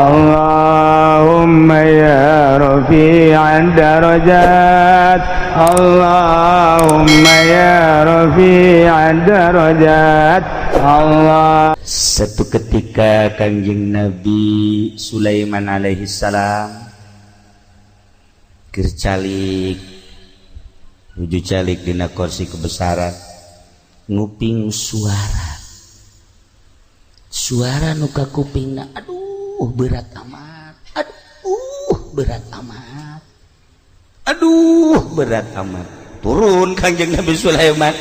Allahumma ya rafi'ad darajat, Allahumma ya rafi'ad darajat, Allah. Satu ketika Kanjeng Nabi Sulaiman alaihi salam keur calik, nuju calik dina kursi kebesaran, nguping suara suara nu kakupingna, aduh berat amat, aduh berat amat, aduh berat amat. Turun Kanjeng Nabi Sulaiman,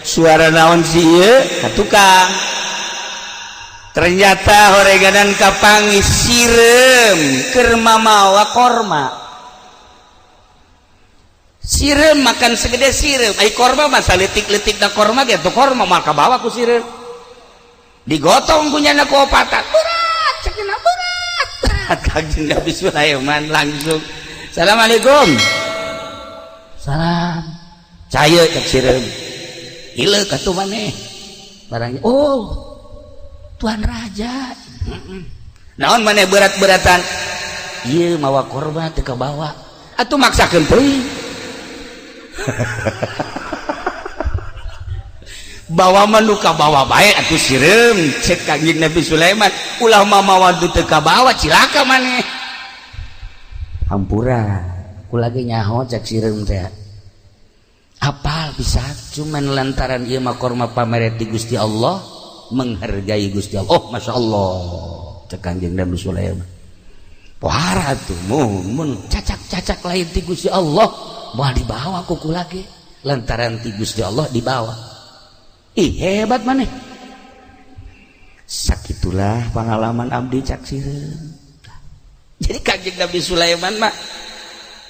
suara naon sih ieu? Ka tukang. Ternyata horeganan kapanggih sireum keur mamawa korma. Sireum makan segede sireum, ai korma mah saletik-letik da korma ge tuh, korma mah kabawa ku sireum, digotong ku nyana ku opatan. Berat cekina, berat. Kanjeng Nabi Sulaiman langsung, "Assalamualaikum." "Salam." "Caya," cek sireum. "Ieu katuh maneh barangnya." "Oh, Tuan Raja, naon maneh berat-beratan?" "Ieu mawa korma teu kabawa." "Atuh maksakeun teuing." "Bawa mah nu kabawa bae atuh, sireum," cek Kanjeng Nabi Sulaiman. "Ulah mamawa nu teu kabawa, cilaka maneh." "Hampura, kula ge nyaho," cek sireum teh. "Apal bisa, cuman lantaran ieu mah korma pamere ti Gusti Allah, menghargai Gusti Allah." "Oh, Masya Allah," cek Kanjeng Nabi Sulaiman. "Pohara tuh mun cacak-cacak lain ti Gusti Allah moal dibawa ku kula ge, lantaran ti Gusti Allah dibawa. Ih, hebat maneh. Sakitulah pengalaman abdi," cak sireum. Jadi Kanjeng Nabi Sulaiman mah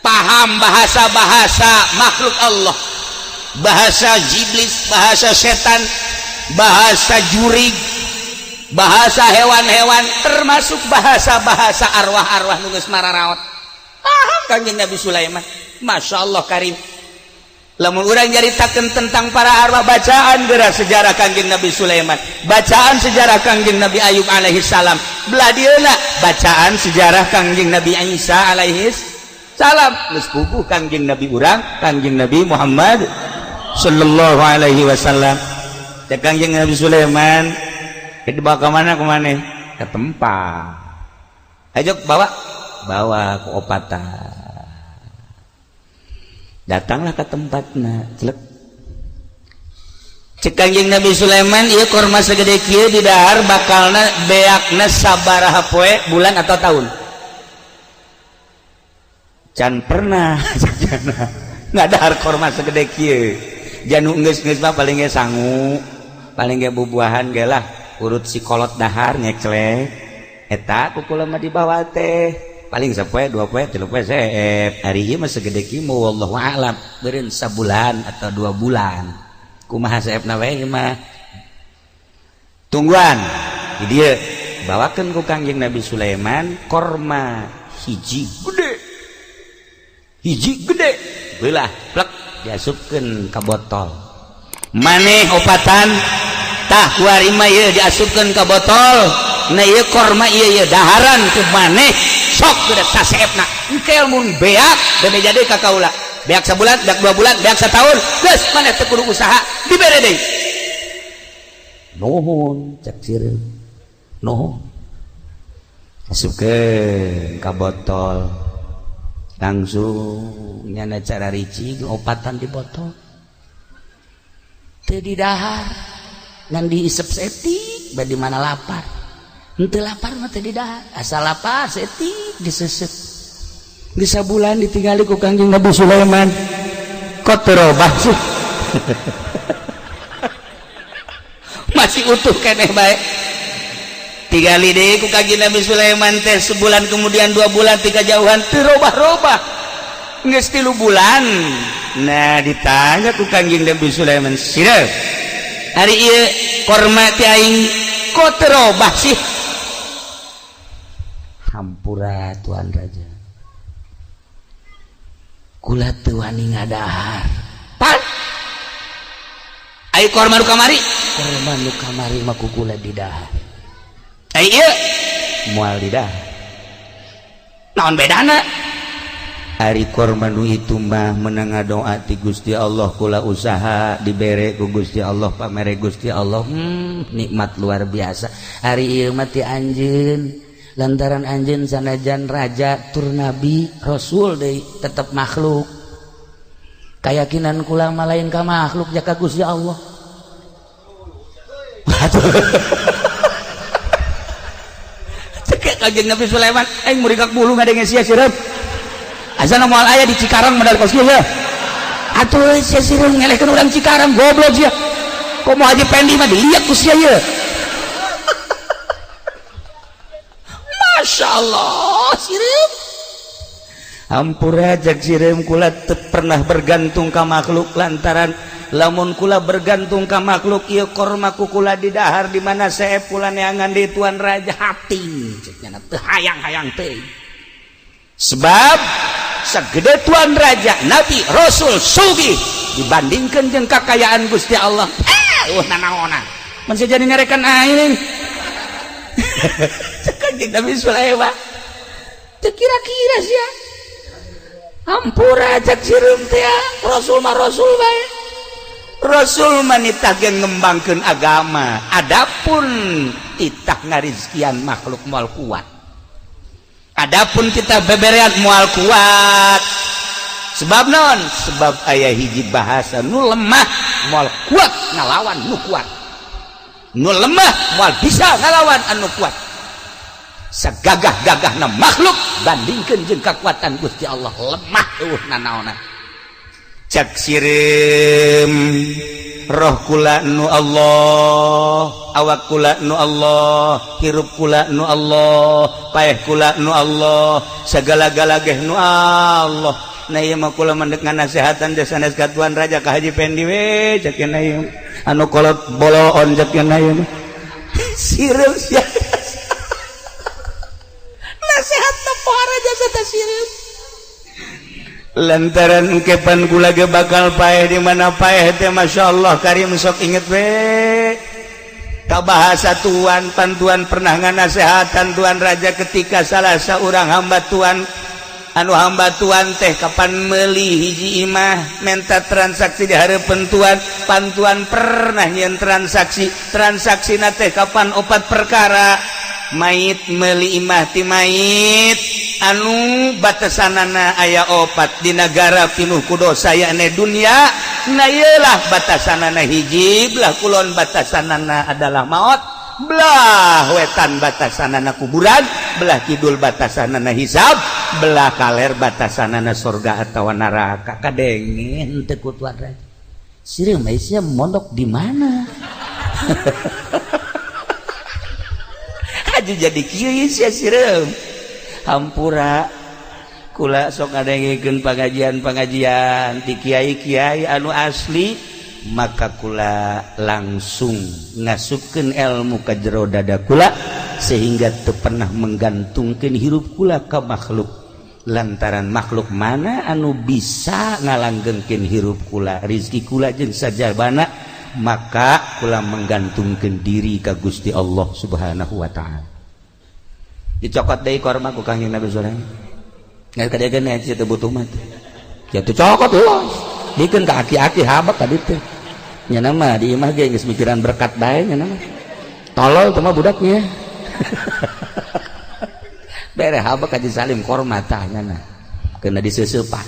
paham bahasa-bahasa makhluk Allah, bahasa iblis, bahasa setan, bahasa jurig, bahasa hewan-hewan, termasuk bahasa-bahasa arwah-arwah nu geus mararaot paham Kanjeng Nabi Sulaiman. Masya Allah karim. Lamun urang nyaritakeun tentang para arwah, bacaan geura sejarah Kanjeng Nabi Sulaiman, bacaan sejarah Kanjeng Nabi Ayub alaihi salam, belah dieuna bacaan sejarah Kanjeng Nabi Isa alaihi salam, geus puguh Kanjeng Nabi urang, Kanjeng Nabi Muhammad sallallahu alaihi wasallam. Cek Kanjeng Nabi Sulaiman, "Dibawa ke mana ke mana?" "Ke tempat." "Ayo bawa." Bawa ke opatan. Datanglah ke tempatnya, celek. Cek Kanjeng Nabi Sulaiman, "Ieu korma segede kieu di dahar bakalna beakna sabaraha poe, bulan atau tahun?" "Can pernah ngadahar korma segede kieu. Janu geus-geus mah paling ge sangu, paling ge bubuahan ge lah, urut si kolot dahar ngeclek eta ku kula mah dibawa teh paling sapoe, 2 poe, 3 poe seep. Ari ieu mah segede kieu, wallahu a'lam beureun sabulan atau 2 bulan. Kumaha seepna we mah, tungguan di dieu." Bawakeun ku Kangjeng Nabi Sulaiman korma hiji gede, hiji gede belah, plek, diasupkeun ka botol. "Maneh opatan tah kuari mah ieu diasupkeun ka botol. Nah, ieu korma ieu, ieu daharan ku maneh. Sok gede saseepna. Engke mun beak bebeja deui ka kaula. Beak sabulan, beak 2 bulan, beak setahun, geus maneh teu kudu usaha, dibere deui." "Nuhun," cek sireum, "nuhun." Asupkeun ka botol, langsung nyana cara ricing opatan di botol, teu didahar, ngan diisep setik bade mana lapar. Henteu lapar mah teu didahar, asal lapar setik disesep. Geus sabulan ditinggali ku Kangjeng Nabi Sulaiman, "Kok teu robah sih? Masih utuh keneh bae." Tigali deui ku Kangjeng Nabi Sulaiman teh sebulan kemudian, 2 bulan, tiga jauhan teu robah-robah. Geus 3 bulan, nah, ditanya ku Kangjeng Nabi Sulaiman, "Sireum, ari ieu korma ti aing kok teu robah sih?" "Hampura, Tuan Raja, kula teu wani ngadahar." "Pan ai korma nu kamari?" "Korma nu kamari mah ku kula didahar. Ai ieu moal didahar." Naon bedana? Ari korma nu itu mah menang doa ti Gusti Allah, kula usaha dibere ku Gusti Allah, pamere Gusti Allah, nikmat luar biasa. Ari ieu mah ti anjeun, lantaran anjeun sanajan raja tur nabi rasul deui tetep makhluk. Kayakinan kula mah lain ka makhluk ja ka Gusti Allah. Cek Kanjeng Nabi Sulaiman, aing murikak bulu ngadenge sia sireum. Azana moal aya di Cikarang modal kos kieu. Atuh sia sireum ngelehkeun urang Cikarang goblok sia. Komo Haji Pendi mah dilihat ku sia ieu. Masya Allah sireum. Hampura jak sireum kula teu pernah bergantung ka makhluk, lantaran lamun kula bergantung ka makhluk ieu korma ku kula didahar di mana seep kula neangan di tuan raja hati cek nya teu hayang-hayang teuing. Sebab segede tuan raja nabi rasul sugih dibandingkan jeung kakayaan Gusti Allah, nanaonan mun jadi nyarekan aing. Cek Kanjeng Nabi Sulaiman teu kira-kira sia. Hampura cek sireum teh rasul mah rasul bae. Rasul mah nitah ge ngembangkeun agama, adapun titah ngarizkian makhluk moal kuat. Adapun kita beberean moal kuat. Sebab non? Sebab aya hiji bahasa nu lemah moal kuat ngalawan nu kuat. Nu lemah moal bisa ngalawan anu kuat. Sagagah-gagahna makhluk bandingkeun jeung kakuatan Gusti Allah lemah eueuh nanaonan. Cak sireum roh kula nu Allah, awak kula nu Allah, hirup kula nu Allah, paeh kula nu Allah, segala-gala geh nu Allah. Nah ieu mah kula mendek nganasehatan jasa sanes ka tuan raja ka Haji Pendi we cek nya ieu anu kolot boloon cek nya ieu mah. Sireum sia. Nasehat teh pohara jasa teh sireum. Lantaran kepan kula ge bakal paeh di mana paeh teh Masya Allah karim sok inget we ka bahasa tuan pantuan pernah nganasehatan tuan raja ketika salah seorang hamba tuan anu hamba tuan teh kapan meuli hiji imah menta transaksi di hareupeun tuan pantuan pernah nyeun transaksi transaksina teh kapan opat perkara mait meuli imah ti mait anu batasanana aya opat di negara pinuh ku dosa yakni dunia. Nah iyalah batasanana hiji belah kulon batasanana adalah maut, belah wetan batasanana kuburan, belah kidul batasanana hisab, belah kaler batasanana surga atau neraka. Kadenge teu ku tuan raja sireum sia mondok di mana? Haji jadi kieu sia sireum. Hampura kula sok ngadengikeun pengajian-pengajian di kiai-kiai anu asli, maka kula langsung ngasupkeun ilmu ka jero dada kula sehingga teu pernah menggantungkeun hirup kula ka makhluk. Lantaran makhluk mana anu bisa ngalanggengkeun hirup kula, rizki kula jeung sajabana, maka kula menggantungkeun diri ka Gusti Allah Subhanahu wa taala. Dicokot deui korma ku Kangjeng Nabi Sulaiman. Nggak kadegeun nya teu butuh mah. Ya teu cokot los. Dikeun ka aki-aki habak tadi teh. Nya mah di imah ge geus mikiran berkat bae nya mah. Tolol teh mah budaknya. Bere habak Haji Salim korma tah nya mah. Kena diseuseupan.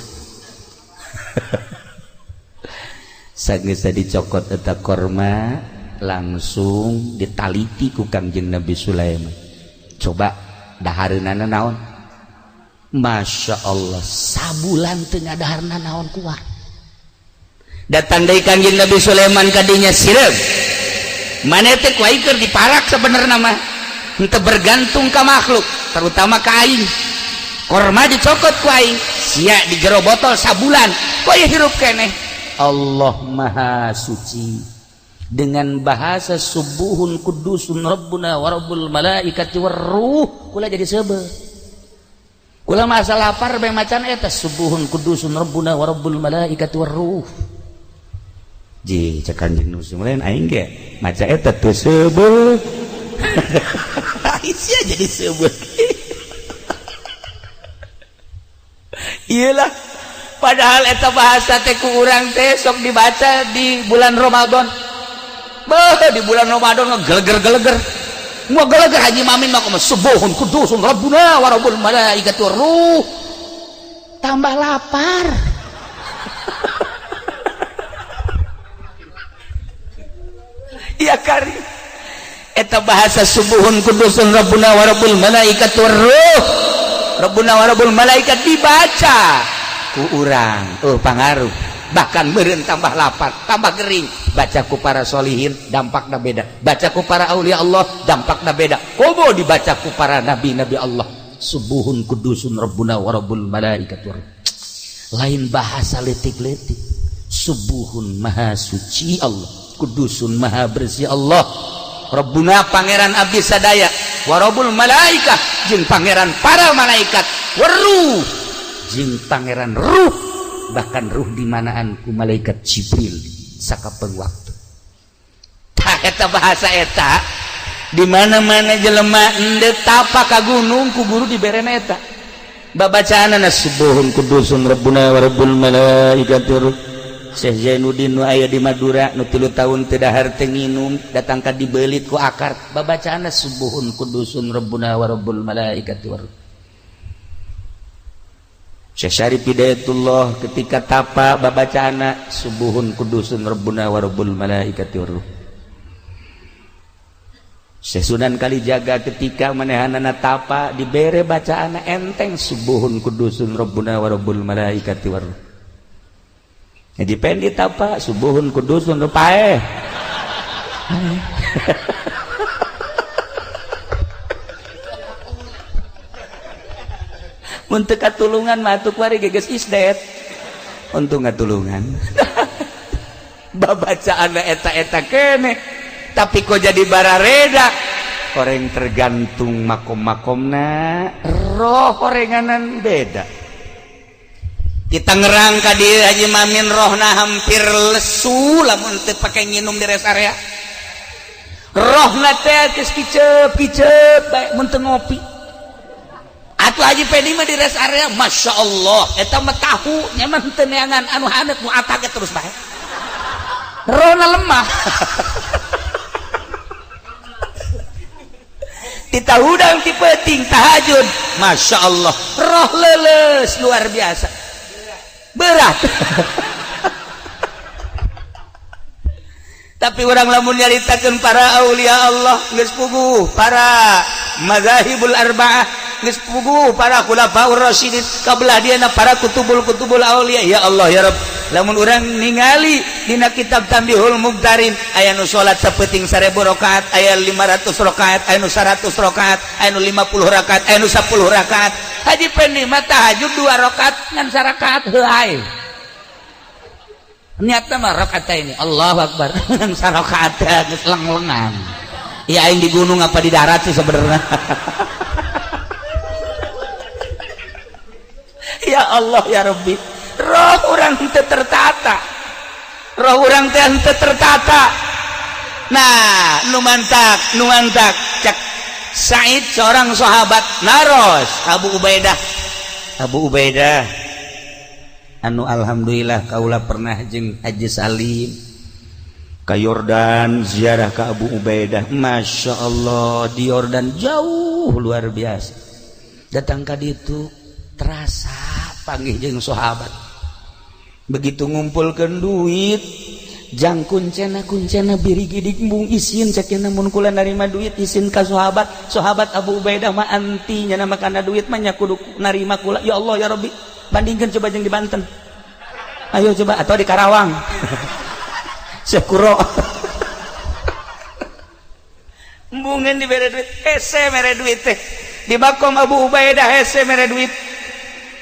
Sageus dicokot eta korma langsung ditaliti ku Kangjeng Nabi Sulaiman. Coba dahareunana naon? Masya Allah, sabulan teu ngadaharna naon kuat. Datang deui Kangjeng Nabi Sulaiman ka dinya sireum. Maneh teh ku aing keur diparak sabenerna mah. Henteu bergantung ka makhluk, terutama ka aing. Korma dicokot ku aing, sia di jero botol sabulan, kok ieu hirup keneh. Allah Maha Suci. Dengan bahasa subuhun kudusun rabbuna wa rabbul malaikati warruh, kula jadi seubeuh. Kula masa lapar bae macan eta subuhun kudusun rabbuna wa rabbul malaikati warruh. Ji cek Kanjeng Nabi Sulaiman aing ge maca eta teu seubeuh. Sia jadi seubeuh. Iyalah, padahal eta bahasa teh ku urang teh sok dibaca di bulan Ramadan. Beuh, di bulan Ramadan ngegeleger-geleger. Ngegeleger Haji Mamin mah kumaha, subuhun kudusun rabbuna wa rabbul malaikati ruh. Tambah lapar. Iya kari. Eta bahasa subuhun kudusun rabbuna wa rabbul malaikati ruh. Rabbuna wa rabbul malaikat dibaca ku urang. Oh, pangaruh. Bahkan meureun tambah lapar, tambah gering. Baca ku para solihin dampakna beda, baca ku para aulia Allah dampakna beda, komo dibaca ku para nabi-nabi Allah. Subuhun kudusun rabbuna wa rabbul malaikat. Lain bahasa letik-letik. Subuhun maha suci Allah, kudusun maha bersih Allah, rabbuna pangeran abdi sadaya, wa rabbul malaikah jeung pangeran para malaikat, waruh jeung pangeran ruh, bahkan ruh dimanaan ku malaikat Jibril sakapeng waktu. Tah eta bahasa eta di mana-mana jelema endek tapa ka gunung ku guru diberena eta. Babacaanana subuhun kudusun rabbuna wa rabbul malaikati. Syekh Zainuddin nu aya di Madura nu 3 tahun teu dahar teu nginum datang ka dibeulit ku akar, babacaanna subuhun kudusun rabbuna wa rabbul malaikati. Syekh Syarif Hidayatullah ketika tapa babacaana subuhun kudusun rabbuna wa rabbul malaikati war ruh. Syekh Sunan Kalijaga ketika manehanana tapa dibere bacaana enteng subuhun kudusun rabbuna wa rabbul malaikati war ruh. Jadi pendi tapa subuhun kudusun paeh. Mun teu katulungan mah atuh kuari geges isdet. Untung ngatulungan. Babacaanna eta-eta keneh. Tapi kok jadi barareda? Koreng tergantung makom-makomna, roh korenganan beda. Di Tangerang ka dieu Haji Mamin rohna hampir lesu lamun teu pake nginum di rest area. Rohna teh geus kicep-kicep bae mun teu ngopi. Atuh Haji Pedi mah di rest area, Masya Allah, eta mah tahu nyaman teu neangan anu haneut nu atake terus bae. Rohna lemah. Ti hudang ti peuting tahajud, Masya Allah, roh leuleus luar biasa. Berat. Tapi orang lamun nyaritakeun para aulia Allah geus puguh, para mazahibul arba'ah geus puguh, para khulafaur rasyidin kabelah dieuna para kutubul-kutubul aulia. Ya Allah ya Rabb, lamun urang ningali dina kitab Tambihul Mubtarin aya nu salat sapeuting 1000 rakaat, aya 500 rakaat, aya nu 100 rakaat, aya nu 50 rakaat, aya nu 10 rakaat. Haji Pendi mah tahajud 2 rakaat ngan sarakaat heuay. Niatna mah rakaat ini Allahu Akbar ngan sarakaat geus leng-lengan. Ya aing di gunung apa di darat sih sebenarnya. Ya Allah ya Rabbi, roh urang teu tertata, roh urang teh teu tertata. Nah, nu mantak cak Said seorang sahabat naros Abu Ubaidah. Abu Ubaidah anu alhamdulillah kaula pernah jeung Haji Salim ka Yordan ziarah ka Abu Ubaidah. Masya Allah, di Yordan jauh luar biasa. Datang ka ditu terasa panggih jeung sahabat. Begitu ngumpulkeun duit jang kuncena biri gidik embung isin cek mun kula narima duit isin ka sahabat. Sahabat Abu Ubaidah mah anti nya makana duit mah nya kudu narima kula. Ya Allah ya Rabbi, bandingkan coba jeung di Banten, ayo coba, atau di Karawang. Syekh Kuro embungeun dibere duit hese mere duit teh di makom Abu Ubaidah hese mere duit.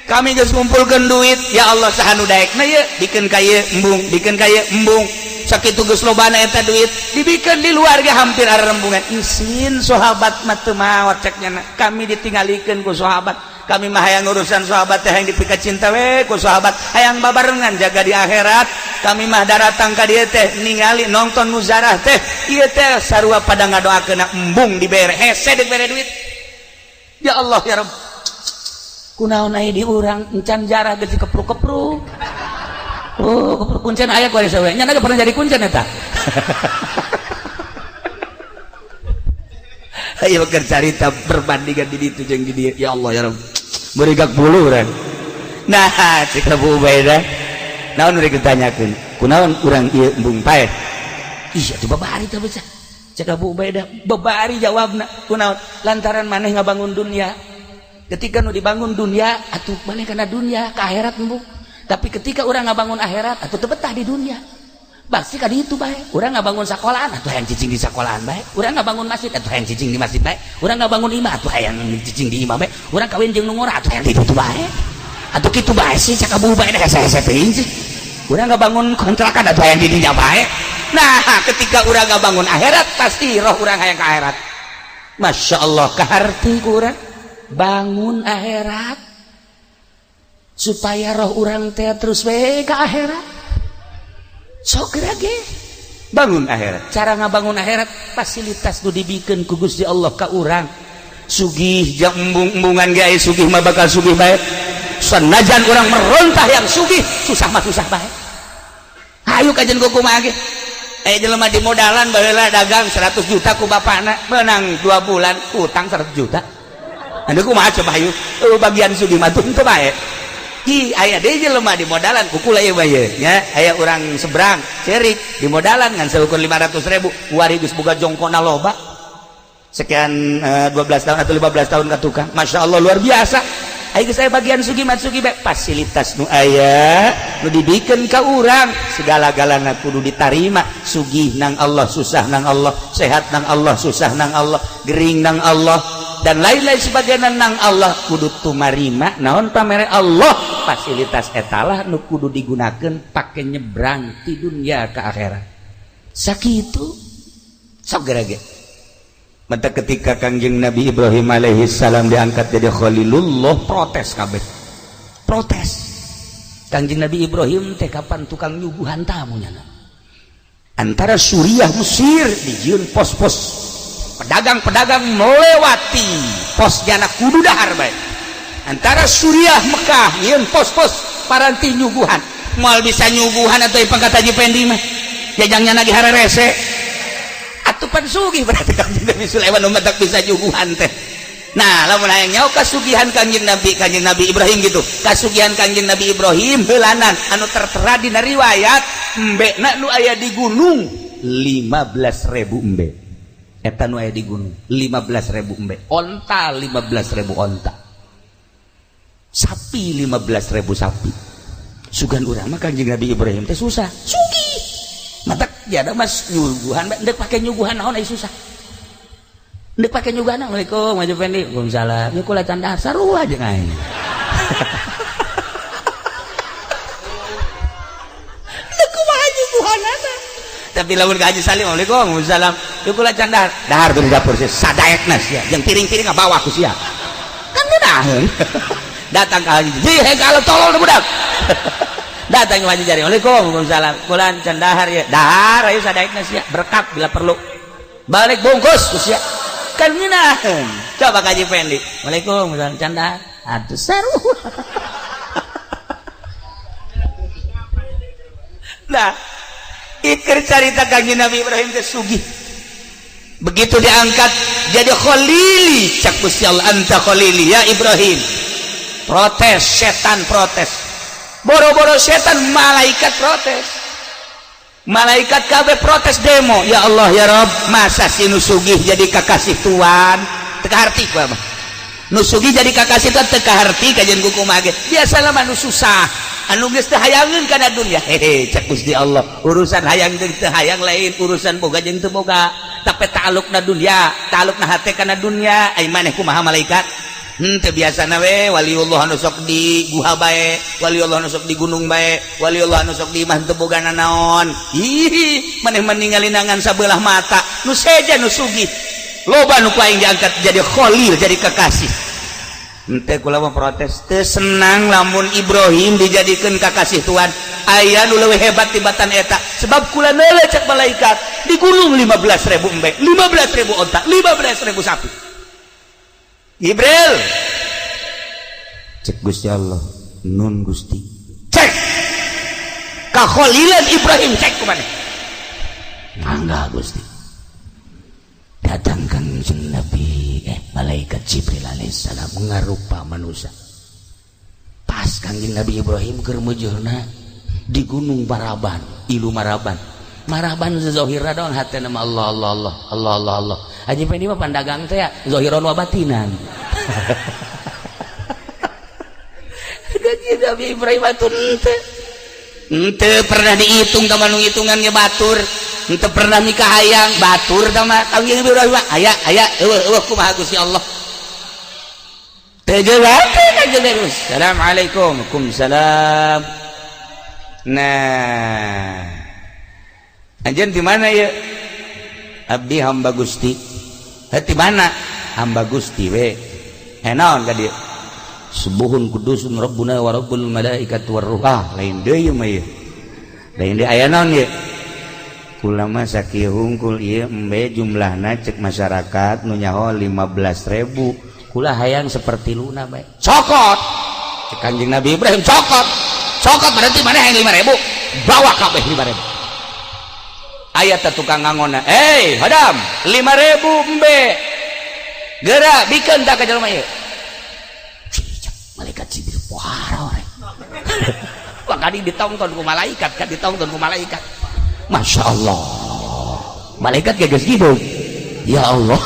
Kami geus ngumpulkeun duit, ya Allah saha nu daekna ieu bikeun ka ieu embung, bikeun ka ieu embung. Sakitu geus lobana eta duit dibikeun di luar ge hampir arembungan. Isin sahabat mah teu maot cek nya, kami ditinggalikeun ku sahabat. Kami mah hayang urusan sahabat teh hayang dipika cinta we ku sahabat, hayang babarengan jaga di akhirat. Kami mah daratang ka dieu teh ningali nonton muzarah teh ieu teh sarua pada ngadoakeun embung dibere hese dibere duit. Ya Allah ya Rabb, Kunaon aya di urang encan jarah geus kepruk-kepruk. Oh, kepruk kuncen aya ku sawe. Nya pernah jadi kuncen eta. Ayo keur carita perbandingan di ditu jeung di dieu. Ya Allah ya Rabb. Meurigak bulu urang. Nah, cek Abu Ubaidah. Naon rek ditanyakeun? Kunaon urang ieu embung paeh? Ih, atuh babari teh bocah. Cek Abu Ubaidah, babari jawabna. Kunaon? Lantaran maneh ngabangun dunia. Ketika nu dibangun dunia, atuh maneh kana dunia, ka akhirat embung. Tapi ketika urang ngabangun akhirat, atuh teu betah di dunia. Pasti kali itu bae. Urang ngabangun sekolahan atuh hayang cicing di sekolahan bae. Urang ngabangun masjid atuh hayang cicing di masjid bae. Urang ngabangun imah atuh hayang cicing di imah bae. Urang kawin jeung nu ngora atuh hayang di ditu bae. Atuh kitu bae sih cak Abu Ubaidah hese-hese teuing sih. Urang ngabangun kontrakan atuh hayang di dinya bae. Nah, ketika urang ngabangun akhirat pasti roh urang hayang ka akhirat. Masya Allah, kaharti ku urang bangun akhirat supaya roh urang teh terus we ka akhirat. Sok ge bangun akhirat. Cara ngabangun akhirat fasilitas nu dibikeun ku Gusti Allah ka urang. Sugih jang embung-embungan ge aya sugih mah bakal sugih bae. Sanajan urang merontah yang sugih, susah mah susah bae. Hayu kajen kumaha ge. Jelema di modalan baheula dagang 100 juta ku bapakna, menang 2 bulan utang 100 juta. Anu kumaha coba hayu? Bagian sugih mah teu bae. Ih, aya deui jelema di modalan kukula ieu mah ye nya, aya urang seberang cerik di modalan ngan seukur 500.000 wari geus boga jongkona loba. Sekian 12 tahun atau 15 tahun ka tukang. Masya Allah luar biasa. Ayo saya bagian sugih mah sugih bae fasilitas nu aya nu dibikeun ka urang segala-galana kudu ditarima. Sugih nang Allah, susah nang Allah, sehat nang Allah, susah nang Allah, gering nang Allah, dan lain-lain sebagainya nang Allah kudu tumarima naon pamere Allah. Fasilitas etalah nu kudu digunakan pake nyebrang ti dunia ke akhirat. Sakitu sok gerage. Mata ketika Kangjeng Nabi Ibrahim alaihi salam diangkat jadi Khalilullah, protes kabeh. Protes. Kangjeng Nabi Ibrahim teh kapan tukang nyuguhan tamu nya. Antara Suriah Mesir dijieun pos-pos pedagang-pedagang melewati pos jana kudu dahar bae. Antara Suriah Mekah nyieun pos-pos paranti nyuguhan. Moal bisa nyuguhan atau pangkat Haji Pendi mah. Jajangnya lagi harerese. Atupan sugih berarti Kangjeng Nabi Sulaiman umat tak bisa nyuguhan teh. Nah, lamun hayang nyaho kasugihan Kangjeng Nabi Ibrahim gitu. Kasugihan Kangjeng Nabi Ibrahim heulanan anu tertera dina riwayat embekna nu aya di gunung 15.000 embe. Eta nu aya di gunung 15.000 embe. Onta 15.000 onta. Sapi 15.000 sapi. Sugan urang mah Kangjeng Nabi Ibrahim teh susah. Sugih. Mata jada mas nyuguhan ndek pake nyuguhan naon ai susah. Ndek pake nyuguhan Assalamualaikum Haji Fendi. Waalaikumsalam. Ieu kula can dahar sarua jeung aing. Ndek kumaha nyuguhanana. Tapi lamun ka Haji Salim Waalaikumsalam. Waalaikumsalam. Ieu kula can dahar. Dahar tuh di dapur sia sadaekna sia. Jeung piring-piring ngabawa ku sia. Kan ngeunaheun. Datang ka Haji. Hei kalau tolol budak. Datang ke Haji Jari. Waalaikumsalam. Kula can dahar ya. Dahar ayo sadaekna sia. Berkat bila perlu. Balik bungkus ku sia. Kan ngeunaheun. Coba ka Haji Fendi. Waalaikumsalam can dahar. Atuh seru. Nah, ikir carita Kangjeng Nabi Ibrahim teh sugih. Begitu diangkat jadi khalili, cak Gusti Allah anta khalili ya Ibrahim. Protes, setan protes. Boro-boro setan, malaikat protes. Malaikat kabeh protes demo. Ya Allah ya Rob, masa si nu sugih jadi kakasih tuan? Teu kaharti ku mah. Nu sugih jadi kakasih tuan teu kaharti kajian kumaha ge. Biasalah mah nu susah. Anu geus teu hayangeun kana dunya. Hehe, cak Gusti Allah, urusan hayang jeung teu hayang lain, urusan boga jeung teu boga. Tapi ta'alluqna dunya, ta'alluqna hate kana dunya. Ai maneh kumaha malaikat? Teu biasana we waliullah anu sok di guha bae, waliullah anu sok di gunung bae, waliullah anu sok di imah teu boga nanaon. Ih, maneh mah ningali ngan sabelah mata, nu seja nu sugih. Loba nu ku aing diangkat jadi khalil, jadi kekasih. Henteu kula mah protes, teu senang lamun Ibrahim dijadikeun kakasih Tuhan. Aya nu leuwih hebat tibatan eta, sebab kula neuleuh cek malaikat di gunung 15.000 embe, 15.000 onta, 15.000 sapi. Jibril Cek Gusti Allah, nun Gusti. Cek kakholilan Ibrahim, cek ku maneh. Mangga Gusti. Datang Kangjeng Nabi, malaikat Jibril alaihissalam ngarupa manusia. Pas Kangjeng Nabi Ibrahim keur meujeurna di Gunung Baraban, ilu Maraban. Maraban zohirna doang, hatena mah Allah Allah Allah Allah Allah Allah. Haji Pendi mah pandagang teh ya, zohiron wa batinan. Kangjeng Nabi Ibrahim atuh henteu pernah dihitung ka manu hitungannya batur. Henteu pernah nikah hayang batur tah mah Kangjeng Nabi Ibrahim aya aya eueuh eueuh kumaha Gusti Allah. Teu jelas Kangjeng Nabi. Assalamualaikum. Waalaikumsalam. Nah, anjeun di mana ya? Abdi hamba Gusti. Heuh di mana? Hamba Gusti we. Naon ka dieu? Subuhun kudusun rabbuna wa rabbul malaikat war ruh. Ah, lain deui mah ieu. Lain deui aya naon ieu? Kula mah sakieu hungkul ieu embe jumlahna cek masyarakat nu nyaho 15.000. Kula hayang seperti luna bae. Cokot. Cek Kanjeng Nabi Ibrahim cokot. Cokot berarti mana hayang 5.000? Bawa kabeh 5.000. Aya teh tukang ngangonna. "Hey, hadam, 5.000 embe. Geura bikeun tah ka jelema ieu." Malaikat Jibril pohara orek. Makanya ditonton ku malaikat kan, ditonton ku malaikat. Masya Allah. Malaikat geus gitu. Ya Allah.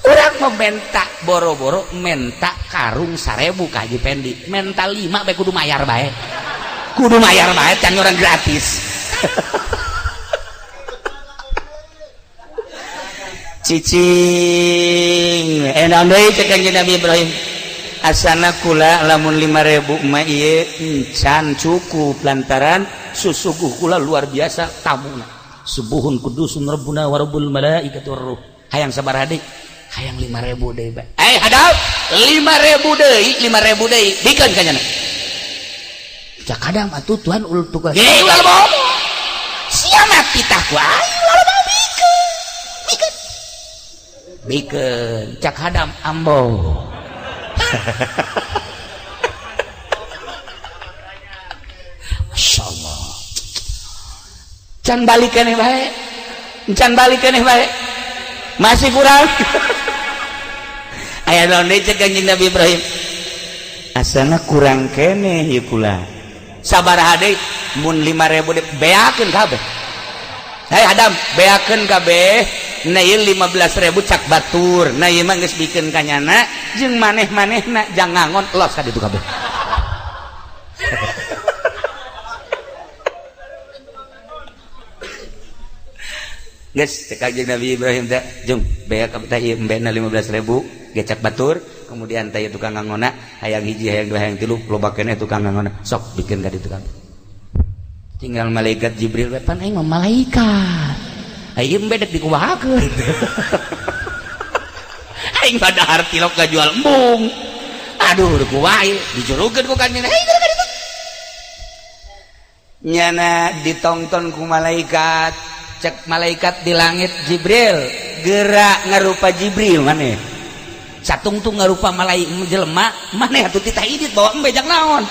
Urang meminta boro-boro menta karung 1.000 ka Haji Pendi. Menta 5 bae kudu mayar bae. Kudu mayar bae can orang gratis. Cicing naon deui cek Kanjeng Nabi Ibrahim, asana kula lamun 5.000 mah ieu encan cukup lantaran susuguh kula luar biasa tamuna. Subuhun kudusun rabbuna wa rabbul malaikati war ruh. Hayang sabaraha deui? Hayang 5.000 deui bae. Eh hadap 5.000 deui, 5.000 deui bikeun ka nyana. Cak kadang atuh Tuhan ul tukang. Hei ulah bohong. Sia mati tah ku aing ulah bohong bikeun. Bikeun. Bikeun cak hadam ambo. Masya Allah. Can balik keneh bae. Can balik keneh bae. Masih kurang. Aya naon deui cek Kanjeng Nabi Ibrahim? Asana kurang keneh ieu kula. Sabaraha deui? Mun 5.000 deui beakeun kabeh. Hei hadam, beakeun kabeh. Nah ieu 15.000 cak batur. Nah ieu mah geus bikeun ka nyana jeung maneh-manehna jang ngangon los ka ditu kabeh. Geus cek Kanjeng Nabi Ibrahim teh, jung beak kabeh teh ieu embena 15.000 gecak batur, kemudian teh tukang ngangona hayang hiji hayang dua hayang tilu loba keneh tukang ngangona sok bikeun ka ditu kabeh. Tinggal malaikat Jibril we pan aing mah malaikat. Aing bedek dikumahakeun. Aing mah dahar tilok jual embung. Aduh, kumaha ieu dijurukeun ku kanjeng. Hei, geura nyana ditongton ku malaikat. Cek malaikat di langit Jibril, gerak ngarupa Jibril maneh. Satungtung ngarupa malaikat jelema, maneh atuh titah idit bawa embe jang naon.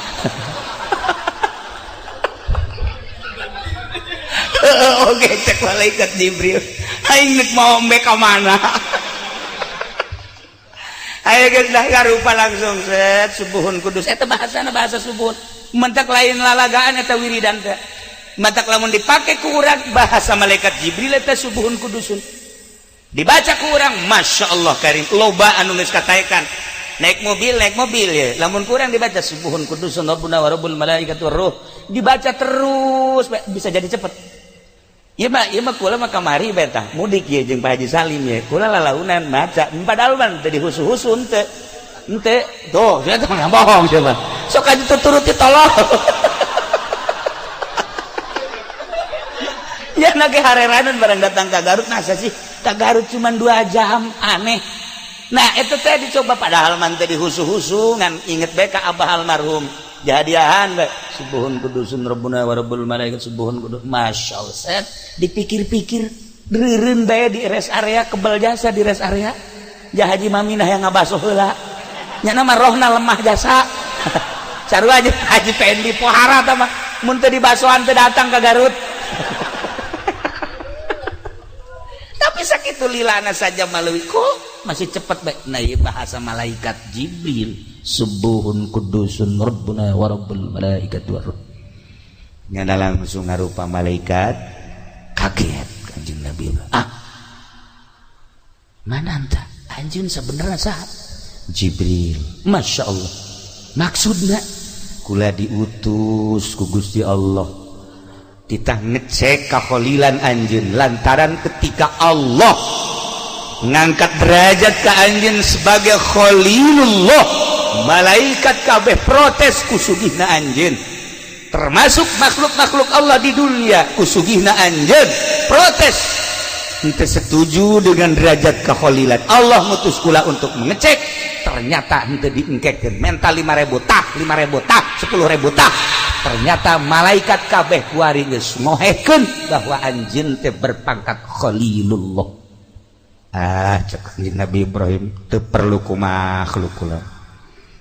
Oke, cek malaikat Jibril. Aing nek mau embe ka mana? Ayo geus dah ngarupa langsung set subuhun kudus. Eta bahasana bahasa subuhun. Mentak lain lalagaan eta wiridan teh. Matak lamun dipake ku urang bahasa malaikat Jibril eta subuhun kudusun. Dibaca ku urang Masya Allah karim loba anu geus kataekan. Naik mobil ya. Lamun kurang dibaca subuhun kudusun rabbuna wa rabbul malaikati war ruh. Dibaca terus bisa jadi cepet. Ieu mah kula mah kamari bae tah mudik ieu jeung Pak Haji Salim ye. Kula lalaunan maca padahal mah teu dihusu-husu henteu. Henteu. Tuh, sia teh bohong sia mah. Sok aja tuturuti tolong. Ya nage hareranan barang datang ke Garut, masa sih ke Garut cuma 2 jam, aneh. Nah itu teh dicoba padahal man teh dihusu-husu ngan inget bae ka abah almarhum. Jadiahan bae subuhun kudusun rabbuna wa rabbul malaikat subuhun kudus. Masya Allah, set dipikir-pikir reureun bae di rest area kebal jasa di rest area. Ja Haji Maminah yang ngabaso heula. Nya mah rohna lemah jasa. Sarua aja Haji Pendi pohara tah mah mun teu dibasoan teu datang ke Garut. Tapi sakitu lilana saja maleuwi kok masih cepet bae. Nah ieu bahasa malaikat Jibril, subuhun kudusun rabbuna wa rabbul malaikati war ruh. Nyana langsung ngarupa malaikat kaget Kanjeng Nabi. Ah, mana anta? Anjeun sebenarnya saha? Jibril. Masya Allah. Maksudna kula diutus ku Gusti Allah titah ngecek kakholilan anjeun lantaran ketika Allah ngangkat derajat ke anjeun sebagai khalilullah, malaikat kabeh protes ku sugihna anjeun, termasuk makhluk-makhluk Allah di dunia ku sugihna anjeun protes henteu setuju dengan derajat kekholilan. Allah mutus kula untuk mengecek, ternyata henteu diengkekeun, menta 5.000 tah, 5.000 tah, 10.000 tah. Ternyata malaikat kabeh kuari geus ngohekeun bahwa anjeun teh berpangkat khalilullah. Ah, cek Nabi Ibrahim, teu perlu ku makhluk kula.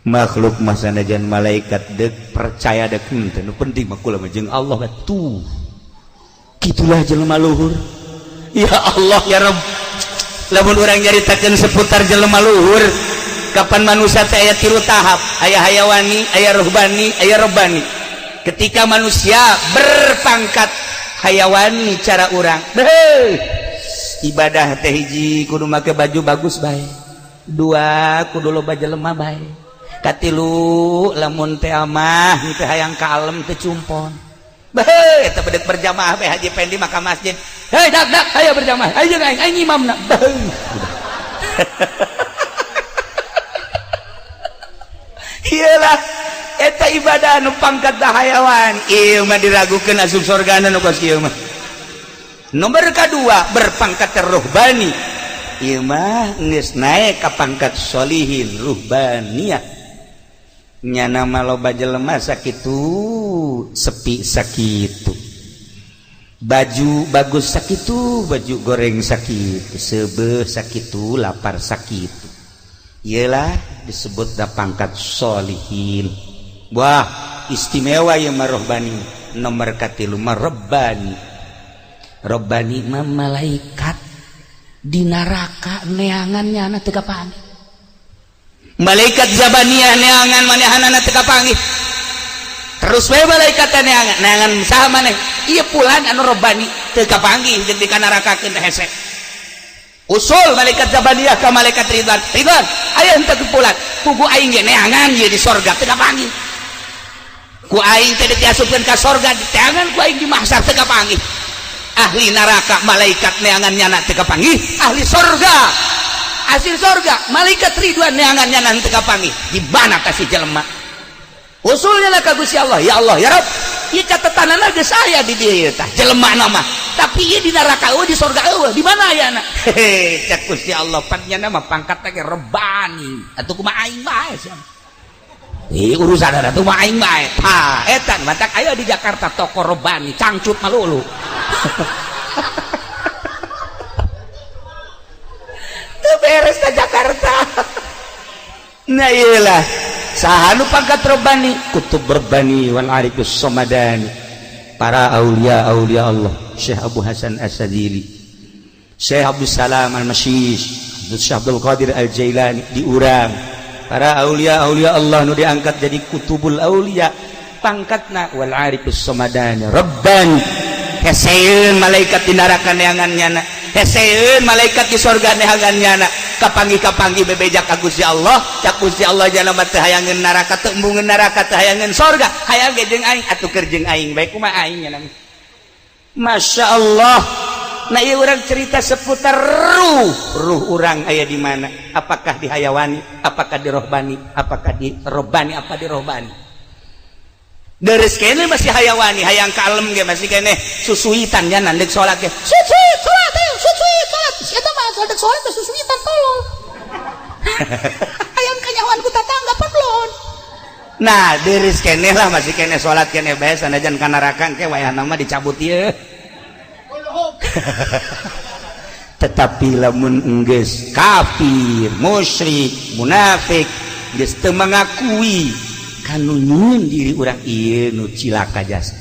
Makhluk mah sanajan malaikat dek percaya dek henteu, nu penting mah kula mah jeung Allah tuh. Kitulah jelema luhur. Ya Allah ya Rabb, lamun urang nyaritakeun seputar jelema luhur, kapan manusia teh aya tilu tahap, aya hayawani, aya ruhbani, aya robbani. Ketika manusia berpangkat hayawani, cara urang beuh, ibadah teh hiji kudu make baju bagus bae, dua kudu loba jelema bae, katilu lamun teh mah teh hayang kalem teh cumpon. Beuh, eta bedek berjamaah bae Haji Pendi maka masjid. Hei dak dak, ayo berjamaah. Ayo aing aing imamna. Beuh. Iyalah eta ibadah nu pangkat hayawan. Ieu mah diragukeun asup sorgana nu kos kieu mah. Nomor kedua berpangkat ruhbani. Ieu mah geus naik ka pangkat sholihin ruhbaniyah. Nyana mah loba jelema sakitu sepi sakitu. Baju bagus sakitu, baju goreng sakitu, seubeuh sakitu, lapar sakitu. Iyalah disebut da pangkat sholihin. Wah, istimewa ieu mah rohbani. Nomor katilu mah robbani. Robbani mah malaikat di neraka neangan nyana teu kapanggih. Malaikat zabaniyah neangan manehanana teu kapanggih. Terus we malaikat neangan, neangan saha maneh? Ieu pulan anu robbani teu kapanggih jeung dikanarakakeun teh hese. Usul malaikat zabaniyah ka malaikat Ridwan. Ridwan, aya henteu pulan. Pugu aing ge neangan ieu di sorga teu kapanggih. Ku aing teh diasupkeun ka sorga, diteangan ku aing di mahsyar teu kapanggih. Ahli neraka malaikat neangan nyana teu kapanggih, ahli sorga hasil sorga malaikat Ridwan neangan nyana teu kapanggih. Di mana kasih jelema? Usulnya lah ka Gusti Allah, ya Allah ya Rabb, ieu catetanana geus aya di dieu tah jelema nama, tapi ieu di neraka eueuh, di sorga eueuh, di mana ayana? Hehe, cak Gusti Allah, pan nyana mah pangkatna ge rebani, atuh kumaha aing bae sia. Ih, urusan ada tuh mah aing bae. Ha, eta matak aya di Jakarta toko robani, cangcut malulu. Teu beres ka Jakarta. Nah iyalah, saha nu pangkat robani? Kutub Rabbani wal Arifus Somadani. Para aulia aulia Allah, Syekh Abu Hasan As-Sadili, Syekh Abdul Salam Al-Masyish, Syekh Abdul Qadir Al-Jailani diurang. Para aulia aulia Allah nu diangkat jadi kutubul aulia pangkatna wal arifus somadani rabban. Heseun malaikat di neraka neangan nyana, heseun malaikat di sorga neangan nyana. Kapanggih-kapanggih bebeja ka Gusti Allah, cak Gusti Allah jana mah teu hayangeun neraka, teu embungeun neraka, teu hayangeun sorga, hayang ge jeung aing atuh keur jeung aing bae kumaha aing nyana. Masya Allah. Nah ieu urang cerita seputar ruh, ruh urang aya di mana? Apakah di hayawani, apakah di rohbani, apakah di robbani, apa di rohbani? Deres kene masih hayawani, hayang kalem ge masih kene susuitan nya nandek salat ge. Susuit salat, ayo susuit salat. Eta mah salat salat susuitan tolong. Hayang kanyahoan ku tatangga paklon. Nah, deres kene lah masih kene salat kene bae sanajan ka neraka ke wayahna mah dicabut ieu. Tetapi lamun enggeus kafir, musyrik, munafik, Geus teu mengakui kanu nyieun diri urang ieu nu cilaka jasa.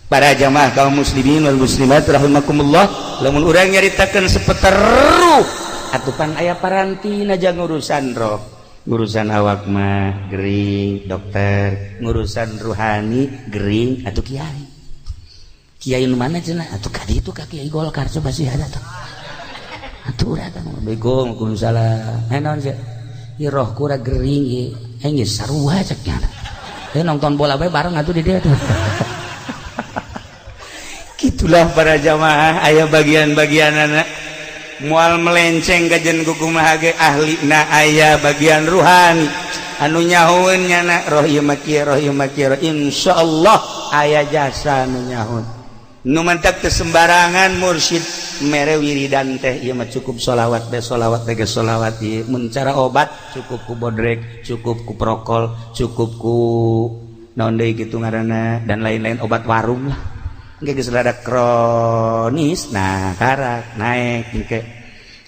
Para jamaah kaum muslimin wal muslimat rahimakumullah, lamun urang nyaritakeun seputar ruh atuh pan aya parantina jang urusan roh. Urusan awak mah gering dokter, ngurusan ruhani gering atuh kiai. Kiai nu mana cenah? Atuh ka ditu ka Kiai Golkar, coba sih ada tuh. Atuh urang bego kudu salah. Eh, naon sih? Ieu roh kura gering ieu. Eh, geus sarua cek nya. Eh, nonton bola bae bareng atuh di dia tuh. Gitulah para jamaah, aya bagian-bagian anak mual melenceng kajen kumaha ge ahli na aya bagian ruhani anu nyahoeun nyana roh ieu mah kieu, roh ieu mah kieu. Insyaallah aya jasa anu nyahoeun nu mantak teu sembarangan mursyid mere wiridan teh. Ieu mah cukup sholawat be, sholawat teh geus sholawat ieu. Mun cara obat cukup ku bodrek, cukup ku prokol, cukup ku naon deui kitu ngaranna, dan lain-lain obat warung lah. Engke geus rada kronis, nah karak naik engke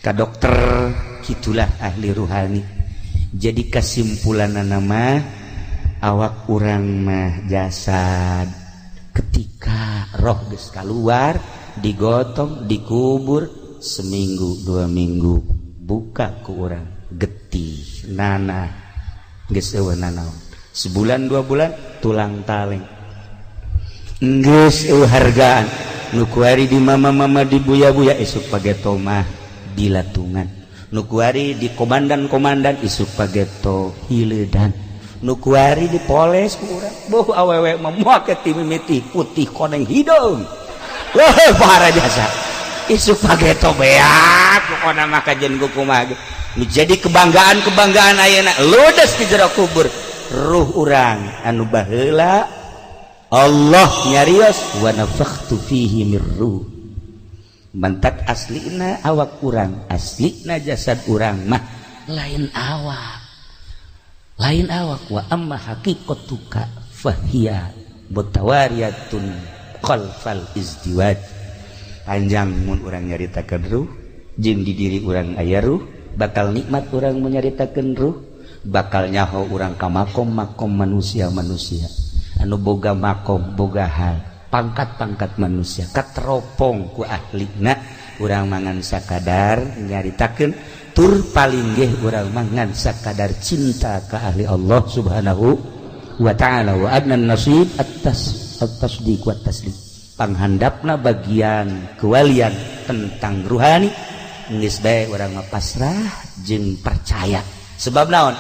ka dokter. Gitulah ahli ruhani. Jadi kesimpulan nama awak urang mah jasad, ketika roh geus keluar, digotong, dikubur, seminggu 2 minggu buka ku urang getih nanah, geus eueuh nanaon. Sebulan 2 bulan tulang taleng, geus eueuh hargaan. Nu kuari di mama-mama, di buya-buya, isuk pageto mah dilatungan. Nu kuari di komandan-komandan, isuk pageto hiledan. Nu kuari dipoles ku urang. Boh, awewe mah moal ti mimiti putih koneng hidung. Wah, para jasa, isuk pageto beak. Pokona mah kajen kumaha nu jadi kebanggaan-kebanggaan ayeuna ludes di jero kubur. Ruh urang anu baheula Allah nyarios wa nafakhtu fihi mir ruh. Mantak aslina awak urang, aslina jasad urang mah lain awak, lain awak. Wa amma haqiqatuka fahiya mutawariyatun khalfal izdiwaj. Panjang mun urang nyaritakeun ruh jeung di diri urang aya ruh. Bakal nikmat urang menyaritakeun ruh, bakal nyaho urang ka makom-makom manusia-manusia anu boga makom, boga hal, pangkat-pangkat manusia kateropong ku ahlina. Urang mangan sakadar nyaritakeun, tur paling geh urang mangan sakadar cinta ka ahli Allah Subhanahu wa Ta'ala. Wa adnan nasib atas at-tasdiq wa taslim. Panghandapna bagian kewalian tentang ruhani, geus bae urang mah pasrah jeung percaya. Sebab naon?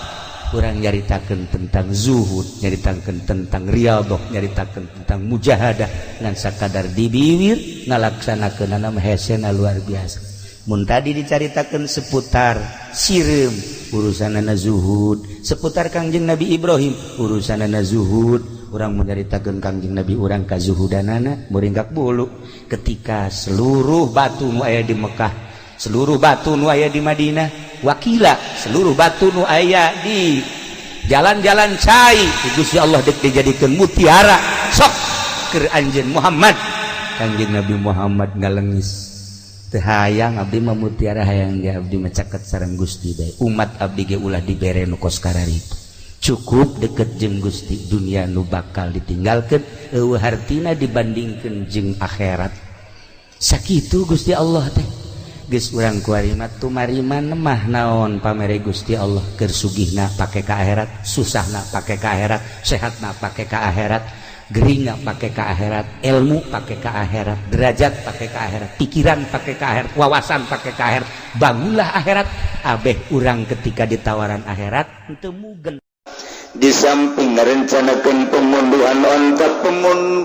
Urang nyaritakeun tentang zuhud, nyaritakeun tentang riyadhah, nyaritakeun tentang mujahadah ngan sakadar di bibir, ngalaksanakeunana mah hesena luar biasa. Mun tadi dicaritakeun seputar sireum, urusanana zuhud, seputar Kangjeng Nabi Ibrahim, urusanana zuhud. Urang menyaritakeun Kangjeng Nabi urang kazuhudanana muringkak bulu ketika seluruh batu nu aya di Mekah, seluruh batu nu aya di Madinah, wakila seluruh batu nu aya di jalan-jalan cai, Gusti Allah dek dijadikan mutiara sok keur anjeun Muhammad. Kangjeng Nabi Muhammad ngalengis, "Teu hayang abdi mah mutiara, hayang ge abdi mah caket sareng Gusti bae. Umat abdi ge ulah dibere nu kos kararitu, cukup deket jeung Gusti. Dunia nu bakal ditinggalkeun eueuh hartina dibandingkeun jeung akhirat." Sakitu Gusti Allah teh. Geus urang kuari mah tumariman mah naon pamere Gusti Allah. Keur sugihna pake ka akhirat, susahna pake ka akhirat, sehatna pake ka akhirat, geringna pake ka akhirat, ilmu pake ka akhirat, derajat pake ka akhirat, pikiran pake ka akhirat, wawasan pake ka akhirat. Bangunlah akhirat. Abeh urang ketika ditawaran akhirat teu mugen. Di samping merencanakan pembunuhan onta,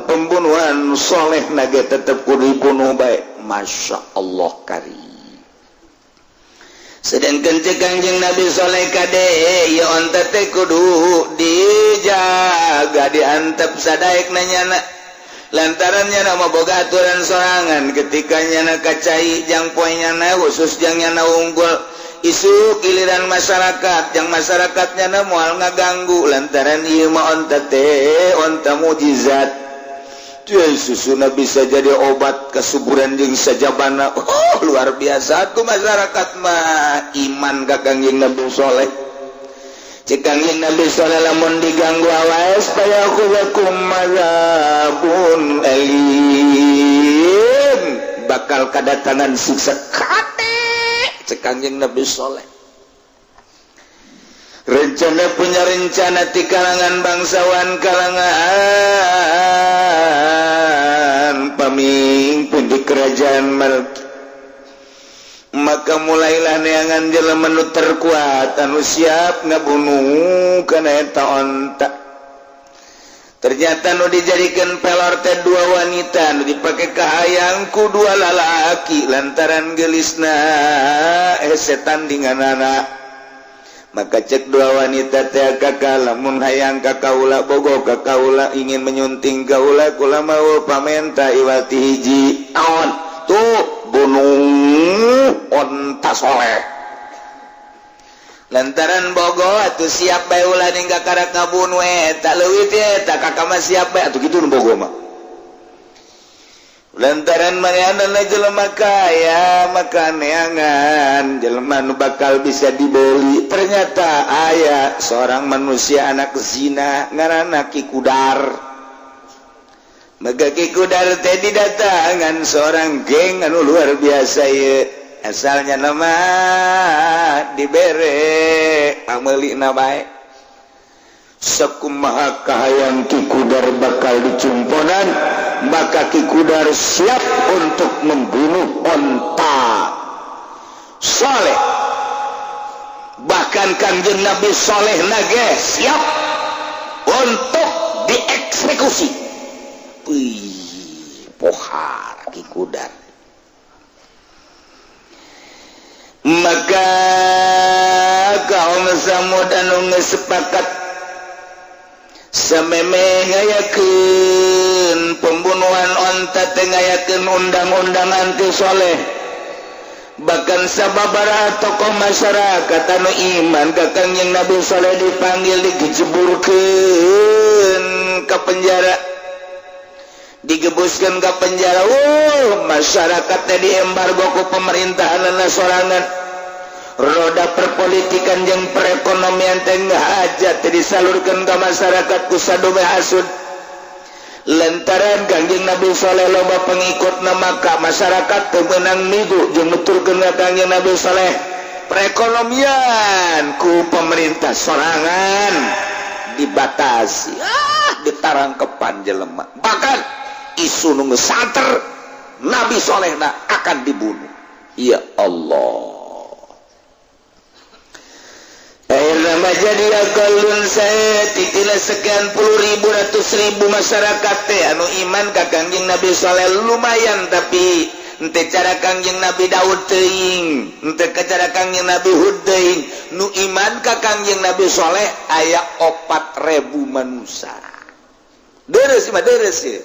pembunuhan Soleh naga tetap kudu dibunuh baik. Masya Allah karim. Sedangkan cek Kangjeng Nabi Soleh, "Kade ya, onta teh kudu dijaga, diantep sadaek nanyana, lantaran nyana mah boga aturan sorangan. Ketika nyana kacai jang poe nyana khusus, jang nyana unggul, isuk giliran masyarakat yang masyarakatnya na moal ngaganggu, lantaran ieu mah onta teh onta mujizat. Susuna bisa jadi obat kesuburan jeung sajabana." Oh, luar biasa. Aku masyarakat mah iman ka Kangjeng Nabi Soleh. Cek Kangjeng Nabi Soleh, lamun diganggu awas fayakhudzakum adzabun alim, bakal kedatangan siksa kate. Cek Kangjeng Nabi Soleh, rencana punya rencana di kalangan bangsawan, kalangan pamimpin di kerajaan Malki. Maka mulailah neangan jelema nu terkuat anu siap ngabunuh kana eta onta. Ternyata nu dijadikan pelor teh dua wanita, nu dipake kahayang ku dua lalaki, lantaran gelisna setan anak. Maka cek dua wanita teh, "Kakak, lamun hayang ka kaula, bogo ka kaula, ingin menyunting kaula, kula mau pamenta iwal ti hiji." "Naon tuh?" "Bunuh onta Soleh." Lantaran bogo atuh siap bae, ulah ningga karak ngabunuh eta leuwih teh eta, kakak mah siap bae atuh kitu nu bogo mah. Lantaran manehna jelema kaya, maka neangan jelema nu bakal bisa dibeli. Ternyata aya seorang manusia anak zina, ngaranna Ki Kudar. Maka Ki Kudar teh didatangan seorang geng anu luar biasa ye, asalnya nama dibere pameulina bae. Sakumaha kahayang Ki Kudar bakal dicumponan, maka Ki Kudar siap untuk membunuh onta Soleh. Bahkan Kanjeng Nabi Soleh nage siap untuk dieksekusi. Wih, pohara Ki Kudar. Maka kaum Samud anu geus sepakat samemeh ngayakeun pembunuhan onta teh, ngayakeun undang-undang anti Soleh. Bahkan sababaraha tokoh masyarakat anu iman ka Kangjeng Nabi Soleh dipanggil, digejeburkeun ke penjara, digebuskan ke penjara. Wow, masyarakat teh diembargo ku pemerintahan sorangan. Roda perpolitikan jeung perekonomian teh hajat teh disalurkan ke masyarakat ku sadome hasud. Lantaran Kangjeng Nabi Soleh loba pengikut, maka masyarakat teu meunang migu jeung nuturkeun ka Kangjeng Nabi Soleh. Perekonomian ku pemerintah sorangan dibatasi, ah, ditarangkepan jelema. Bahkan isu nu santer, Nabi Solehna akan dibunuh. Ya Allah. Akhirnya jadi akalun saya titina sekian puluh ribu, ratus ribu masyarakat teh anu iman ka Kangjeng Nabi Soleh lumayan, tapi ente cara Kangjeng Nabi Daud teuing, ente ke cara Kangjeng Nabi Hud teuing. Nu iman ka Kangjeng Nabi Soleh aya 4000 manusia. Deres mah, deres ya,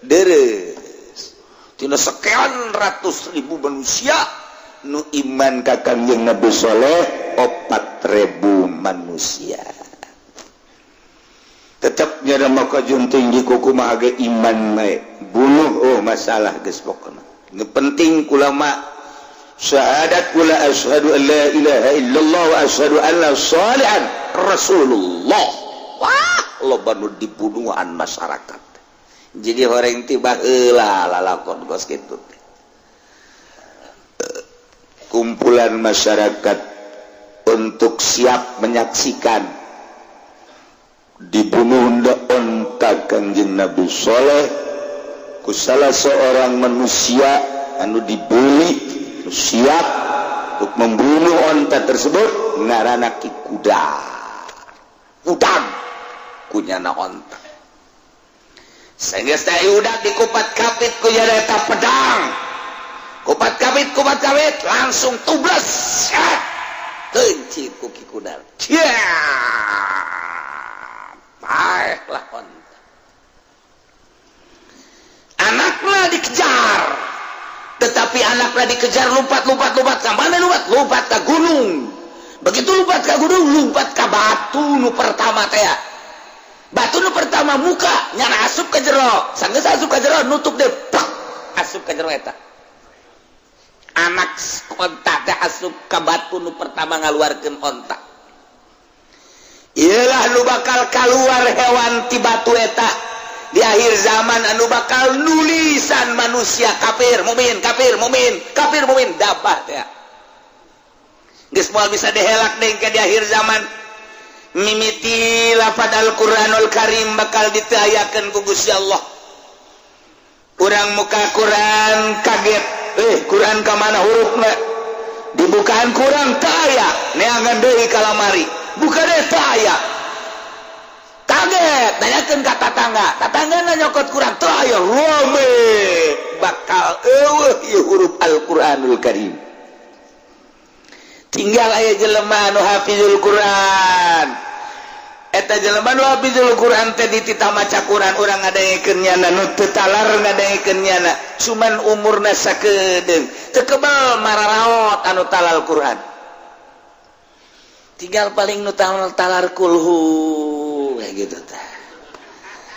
deres. Tina sekian ratus ribu manusia, nu iman ka Kangjeng Nabi Soleh 4000 manusia. Tetap nyada maka junting di kuku mah ge iman bae bunuh. Oh, masalah geus pokona. Nu penting kula mah syahadat kula, asyhadu an la ilaha illallah wa asyhadu anna salihan rasulullah. Wah, loba nu dibunuhan masyarakat. Jadi horeng tiba heula lalakon kos kitu teh. Kumpulan masyarakat untuk siap menyaksikan dibunuh onta Kangjeng Nabi Soleh ku salah seorang manusia anu dibeli, siap untuk membunuh onta tersebut, ngaranna Ki Kuda. Udang kunyana onta. Sehingga saya udah dikupat kapit kunyana eta pedang, kupat kapit, kupat kapit, langsung tubles keunci ku Ki Kudar. Paeh lah onta. Anaknya dikejar, tetapi anaknya dikejar, lompat, lompat, lompat. Ke mana lompat? Lompat ke gunung. Begitu lompat ke gunung, lompat ke batu nu pertama teh. Batu nu pertama muka nyana asup ke jero. Sanggeus asup ke jero, nutup deh, plak, asup ke jero. Eta anak onta teh asup ke batu nu pertama, ngaluarkeun onta. Iyalah nu bakal keluar hewan ti batu eta di akhir zaman, anu bakal nulisan manusia kafir mukmin, kafir mukmin, kafir mukmin. Dapat ya, geus moal bisa dihelak deui ke di akhir zaman. Mimiti lafad Al-Qur'anul Karim bakal ditayakeun ku Gusti Allah. Urang muka Quran kaget, eh, Quran ka mana hurufna? Dibukaan Quran teu aya. Neangan deui ka lamari, buka deui, teu aya. Kaget, nanyakeun ka tatangga, tatangga nyokot Quran, teu aya. Rame, bakal eueuh ieu huruf Al-Qur'anul Karim. Tinggal aya jelema anu hafizul Quran. Eta jelema nu hafizul Quran teh dititah maca Quran, urang ngadengekeun nyana. Nu teu talar ngadengekeun nyana, cuman umurna sakedeung, teu kebal mararaot anu talar Quran. Tinggal paling nu talar kulhu kayak gitu tah,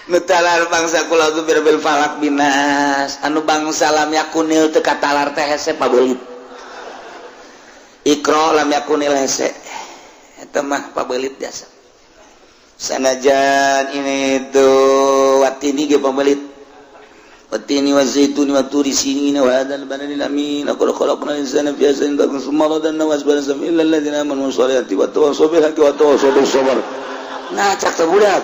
nu talar bangsa qul a'udzu birabbil falaq, binnas. Anu bangsa lam yakunil teu katalar teh hese, pabelit. Iqra, lam yakunil hese, eta mah pabelit jasa. Sanajan ini tuh watini ge pabelit. Watini wa zaituni wa turi sinina wa hadzal baladil amin, laqad khalaqnal insana fi ahsani taqwim, tsumma radadnahu asfala safilin illa alladziina amanu wassalihati wa tawassaw bil haqqi wa tawassaw bis sabr. Nah, cak teh budak.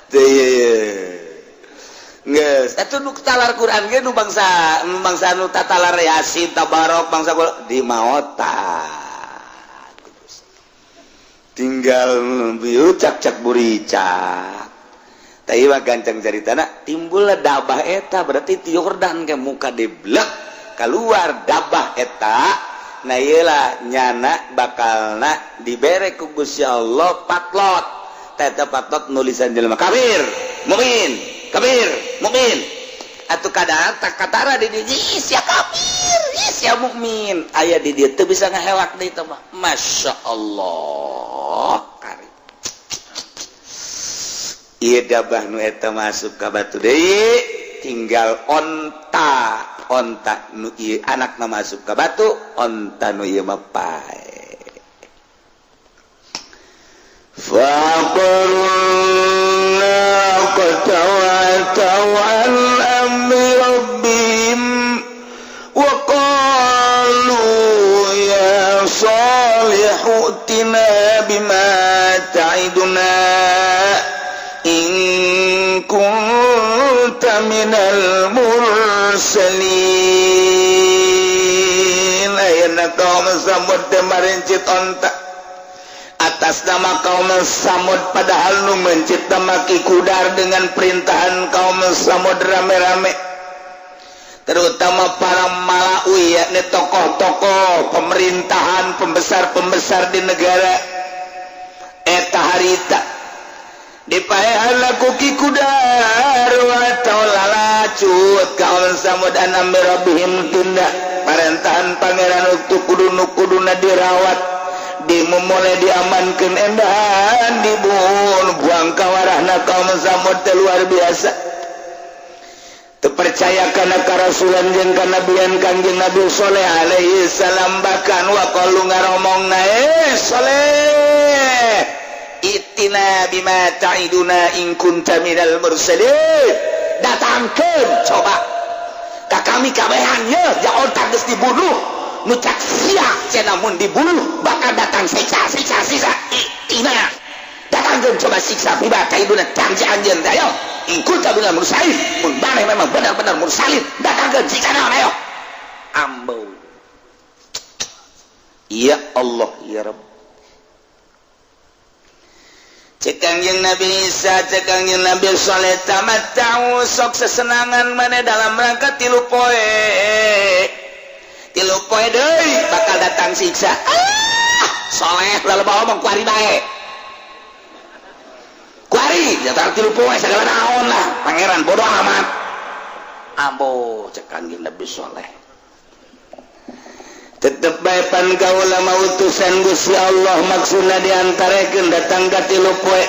Teu geus atuh nu talar Quran ge, nu bangsa bangsa nu tatalar Yasin, Tabarok, bangsa di maota. Tinggal bieu cak cak buricak. Tapi mah gancang caritana, timbullah dabah eta, berarti ti Yordan ke muka deblek keluar dabah eta. Nah, iyalah nyana bakalna dibere ku Gusti Allah patlot. Eta patlot nulisan jelema kafir mukmin, kafir mukmin. Atuh kadang tak katara di dieu sia kafir, sia mukmin. Aya di dieu teu bisa ngahelak deui teh mah. Masya Allah, kari ieu dabah nu eta masuk ka batu deui. Tinggal onta, onta nu ieu anakna masuk ka batu, onta nu ieu mah pae. فعقروا الناقة وعتوا عن أمر ربهم وقالوا يا صالح ائتنا بما تعدنا إن كنت من المرسلين. Ayeuna kaum Samud teh marencit onta atas nama kaum Samud, padahal nu mencit Ki Kudar dengan perintahan kaum Samud rame-rame, terutama para malaui, yakni tokoh-tokoh pemerintahan, pembesar-pembesar di negara eta harita. Dipaehan ku Ki Kudar atau lalacut kaum Samud an amri rabbihim, tunda parentahan pangeran untuk kudu nu kuduna dirawat, dimulai diamankan, endahan dibunuh, buang kawarahna. Kaum Samud teh luar biasa, terpercaya karena karasulan jeung kanabian Kangjeng Nabi Soleh alaihi salam. Bahkan waqalu, ngaromong, eh, Soleh, i'tina bima ta'iduna in kunta minal mursalin. Datangkeun coba ka kami kabehan ye ya onta geus dibunuh, nu cak sia cenah mun dibunuh bakal datang siksa, siksa, siksa. I'tina, datangkeun coba siksa, bima ta'iduna, janji anjeun, ayo, in kunta minal mursalin, mun maneh memang benar-benar mursalin, datangkeun siksa naon, ayo. Ambo, ya Allah, ya Rabb. Cek Kangjeng Nabi Isa, cek Kangjeng Nabi Saleh, tamatta'u, sok sesenangan mana dalam rangka 3 poe, 3 poe deui bakal datang siksa. Ah, Soleh, lalu bawa ngomong kuari bae, kuari datang 3 poe segala naon lah, pangeran bodoh amat. Ambo, cek Kangjeng Nabi Soleh, tetep bae pan kaula mah utusan Gusti Allah. Maksudna diantarakeun datang ka 3 poe,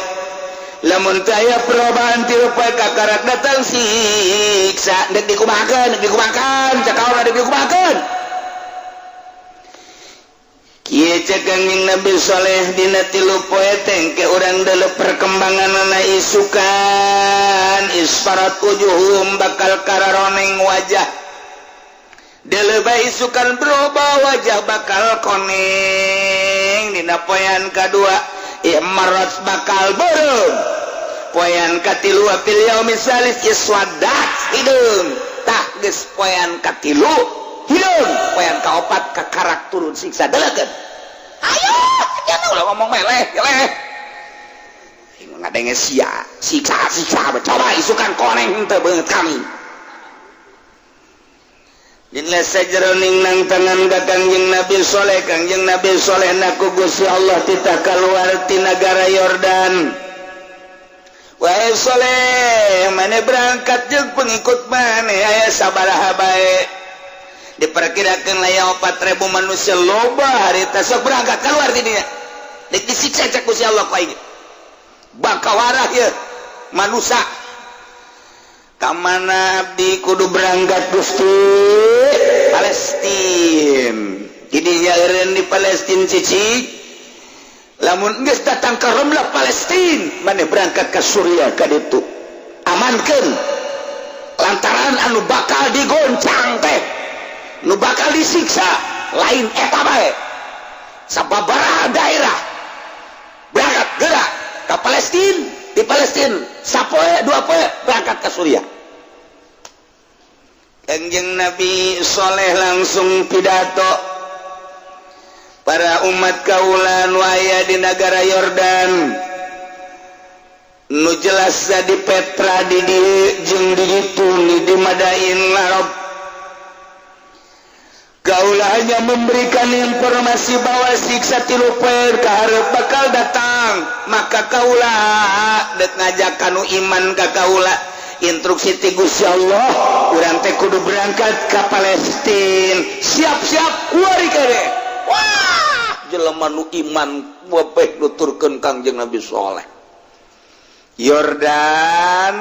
lamun teu aya perubahan 3 poe, kakarak datang siksa. Dek dikumahakeun, dek dikumahakeun, cek kaula, dek dikumahakeun. Kieu cek Kangjeng Nabi Soleh, dina 3 poe teh ke urang deuleu perkembangan. Isukan isfarat wujuhum, bakal kararoneng wajah. Deuleu bae, isukan berubah wajah, bakal koneng. Dina poean kadua ihmarrat, bakal beureum. Poean katilu, fil yaumi salis iswaddat, hideung. Tah, geus poean katilu hideung, poean kaopat kakarak turun siksa. Delekeun, ayo, jangan ulah ngomong meleh meleh ngadenge sia. Siksa, siksa, coba isukan koneng teu beungeut kami. Dina sajeroning nang tangan ka Kangjeng Nabi Soleh. Kangjeng Nabi Soleh na ku Gusti Allah titah keluar ti nagara Yordan. Wahai Soleh, mana berangkat jeung pengikut mana aya sabaraha bae, diperkirakan aya 4000 manusia, loba harita. Sok berangkat keluar di dinya, dek disiksa cek Gusti Allah ku aing, bakal warah ya manusia. Kamana abdi kudu berangkat, Gusti? Palestin. Jadinya eureun di Palestin cici. Lamun geus datang ke Romlah Palestin, mana berangkat ke Suriah ka ditu, amankeun, lantaran anu bakal digoncang teh, nu bakal disiksa lain eta bae, sababaraha daerah. Berangkat gerak ke Palestin. Di Palestin sapoe 2 poe, berangkat ke Suriah. Kanjeng Nabi Soleh langsung pidato, para umat kaula nu aya di negara Yordan, nu jelas di Petra di dieu jeung di ditu di Madain Arab, kaula hanya memberikan informasi bahwa siksa 3 poe kaharep bakal datang. Maka kaula dek ngajak kanu iman ka kaula, instruksi ti Gusti Allah, urang teh kudu berangkat ke Palestina, siap-siap kuari kene. Wah, jelema nu iman wepeh nuturkeun Kangjeng Nabi Soleh. Yordan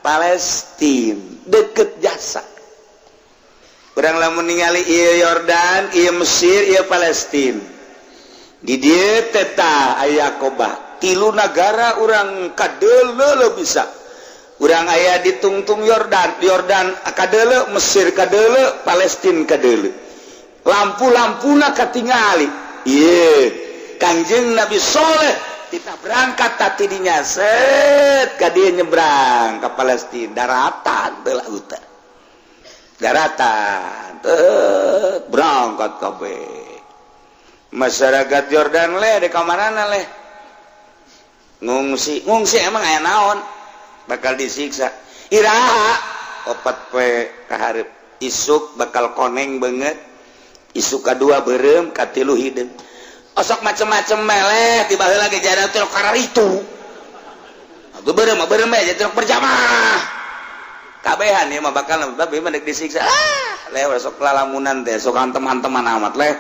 Palestina deket jasa. Urang lamun ningali ieu Yordan, ieu Mesir, ieu Palestina, di dieu teh tah aya Aqabah, tilu nagara urang kadeuleu. Bisa urang aya di tungtung Yordan, Yordan kadeuleu, Mesir kadeuleu, Palestina kadeuleu, lampu-lampuna katingali. Ieu Kangjeng Nabi Soleh kita berangkat tadi dinya, set ka dieu, nyebrang ke Palestina, daratan teu lautan, daratan teu, berangkat kabeh. Masyarakat Yordan leh di kamarana leh ngungsi, ngungsi. Emang aya naon bakal disiksa? Iraha? 4 poe kaharep, isuk bakal koneng banget, isuk kadua beureum, katilu hideung. Osok macem-macem meleh tiba heula ge jalan teh itu. Atuh beureum mah beureum bae, jadi berjamaah kabehan ieu mah bakal, tapi mah disiksa. Ah leh, sok lalamunan teh sok antem-anteman amat leh.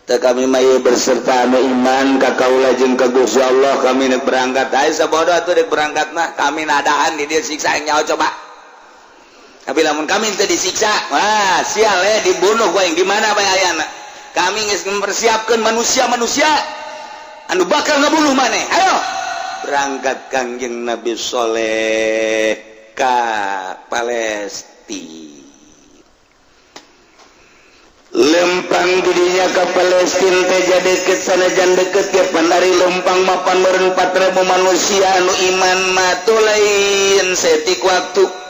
Teu, kami mah ieu berserta anu iman ka kaula jeung ka Gusti Allah, kami nek berangkat. Ayo sabodo atuh dek berangkat mah, kami nadaan di dieu siksa yang nyawa coba. Tapi lamun kami teu disiksa, wah sial eh, dibunuh gua yang di mana bae ayana. Kami geus mempersiapkan manusia-manusia anu bakal ngabunuh maneh. Ayo berangkat. Kangjeng Nabi Soleh ka Palestina, lempang dirinya ke Palestina teh deket, sanajan deket ke pandari lempang mapan meureun 4000 manusia anu iman mah lain setik waktu.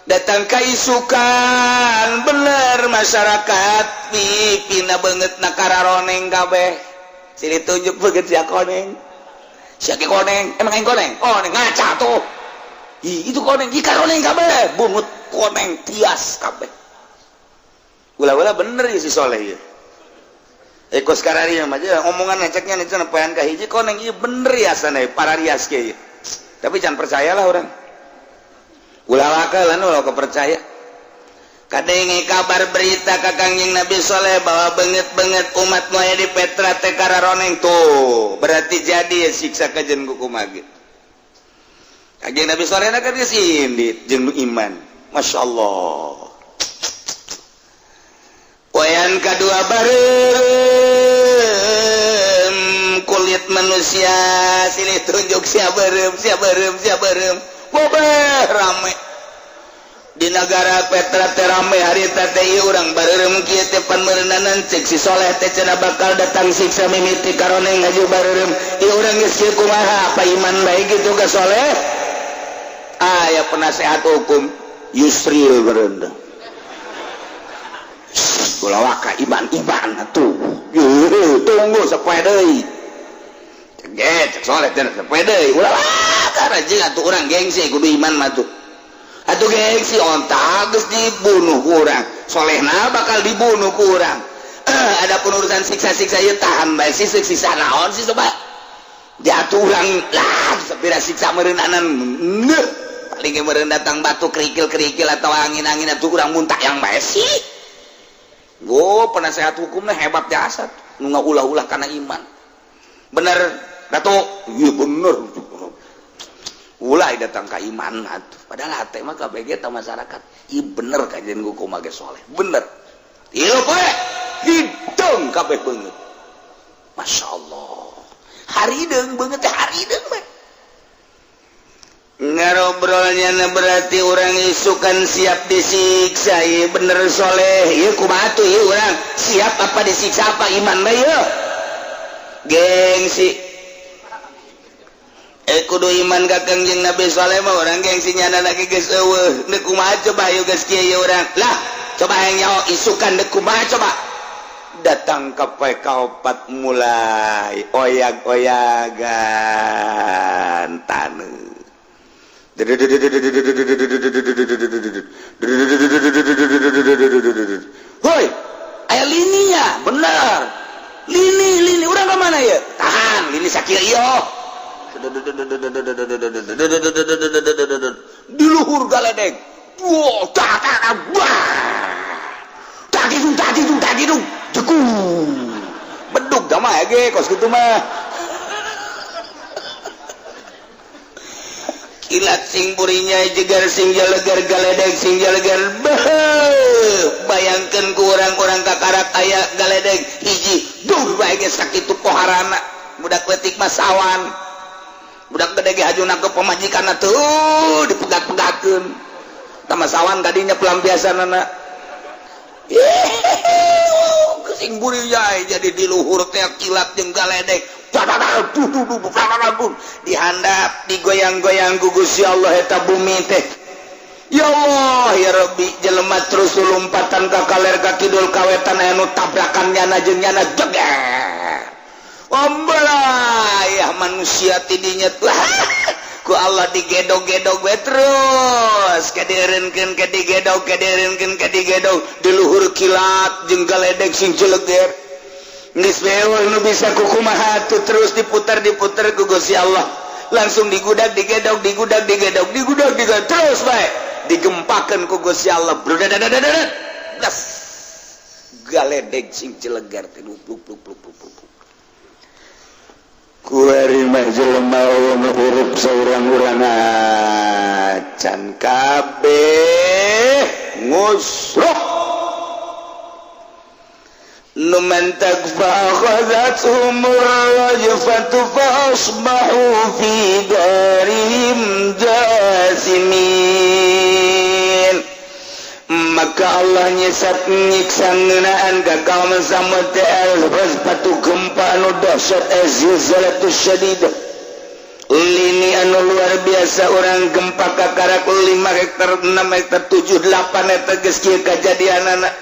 Datang ka isukan, bener masyarakat pipina banget na kararoneng kabeh. Sini tunjuk beungeut sia koneng, sia koneng, emang aing koneng? Koneng ngaca tuh. Ih, itu koneng, ih karoneng kabeh, bungut koneng tias kabeh. Gula-gula bener ya si Soleh ya. Eko sekarang ini aja omongan ngeceknya nih cenah poean kahiji koneng, iya bener ya sana para rias ke. Tapi jangan percayalah orang. Ulah wakalan, ulah kepercaya. Kadenge kabar berita ka Kangjeng Nabi Soleh bahwa beungeut-beungeut umat nu aya di Petra teh kararoneng tuh, berarti jadi ya siksa kajen ku kumaha. Kangjeng Nabi Soleh kan geus indit jeung nu iman. Masya Allah. Giliran kedua, bareureum kulit manusia, silih tunjuk, sia beureum, sia beureum, sia beureum. Bobeh rame di negara Petra teh, rame harita teh. Ieu urang bareureum kieu teh pan meureunanan cek si Soleh teh cenah bakal datang siksa mimiti karoneng ngaju bareureum. Ieu urang geus kieu kumaha? Apa iman bae gitu ka Soleh? Aya penasehat hukum Yusril berenda. Ulah waka, iman, iman atuh. Tunggu sapoe deui. Cek cek Soleh teh sapoe deui. Ulah waka rajin atuh, urang gengsi, kudu iman mah tuh. Atuh gengsi, onta geus dibunuh ku urang. Solehna bakal dibunuh ku urang. Ada urusan siksa-siksa ieu tahan bae sih, siksa naon sih coba? Jatuh urang lah sapira siksa meureunanan. Neuh paling ge meureun datang batu kerikil-kerikil atau angin-angin, atuh urang muntah yang bae sih. Go penasehat hukumnya hebat jasa nu ngaulah-ulah karena iman. Bener Datuk? Iya, bener. Ulah datang ke iman atuh. Padahal hate mah KBG teh masyarakat. Iya, bener kajian hukum ge soleh. Bener. Iya poe hidung kabeh beungeut. Masya Allah. Harideung beungeut teh, harideung we. Ngarobrolnya berarti orang isukan siap disiksa. Iya, bener soleh. Iya, kumaha tuh? Iya, orang siap apa disiksa, apa iman bae ieu? Gengsi, eh, kudu iman ka Kangjeng Nabi Soleh mah orang gengsi nyana lagi geus eueuh. Deuk kumaha coba ieu geus kieu ieu urang lah? Coba hayang nyaho isukan deuk kumaha coba? Datang ke poe kaopat, mulai oyag-oyagan taneuh. Hoi, aya lininya, bener. Lini, lini, urang ke mana ya? Tahan, lini sakit iyo. Di luhur galedeg. Wow, tak, tak, tak, wah. Tak gitu, tak gitu, tak gitu. Jeku. Beduk dah mah ge kos kitu mah. Kilat sing burinya jegar, sing jalegar, galedeg sing jalegar. Bayangkan ku orang-orang kakarak aya galedeg hiji duh bae ge sakitu poharana. Budak leutik mah sawan, budak gede ge hajuna ke pamajikanna tuh dipegat-pegatkeun tama sawan kadinya pelampiasanana. Sing burinya jadi di luhur teh kilat jeung galedeg dihandap, digoyang-goyang ku Gusti Allah eta bumi teh. Ya Allah, ya Rabbi, jelema terus lompatan ka kaler, ka kidul, ka wetan, anu tabrakan nyana jeung nyana jeger. Ombelah ya manusia tidinya tuh ku Allah digedog-gedog we terus kadieureunkeun, kadigedog, kadieureunkeun, kadigedog. Di luhur kilat jeung galedeg sing jeleger, geus beul nu bisa kukumaha tuh. Terus diputar, diputar ku Gusti Allah, langsung digudag, digedog, digudag, digedog, digudag, digedog terus bae, digempakeun ku Gusti Allah. Brudadadadadad, das galedeg sing jeleger teh luk luk luk luk luk luk. Kuari mah jelema nu hirup saurang-urang acan kabeh ngusruk nu mantak. فأخذتهم الرجفة فأصبحوا في دارهم جاثمين. Maka Allah nyesat nyiksa ngeunaan ka kaum Samud teh batu gempa anu dahsyat, zilzalatus syadidah, lini anu luar biasa. Orang gempa kakarak 5 hektar, 6 hektar, 7, 8 hektar geus kieu kajadianana.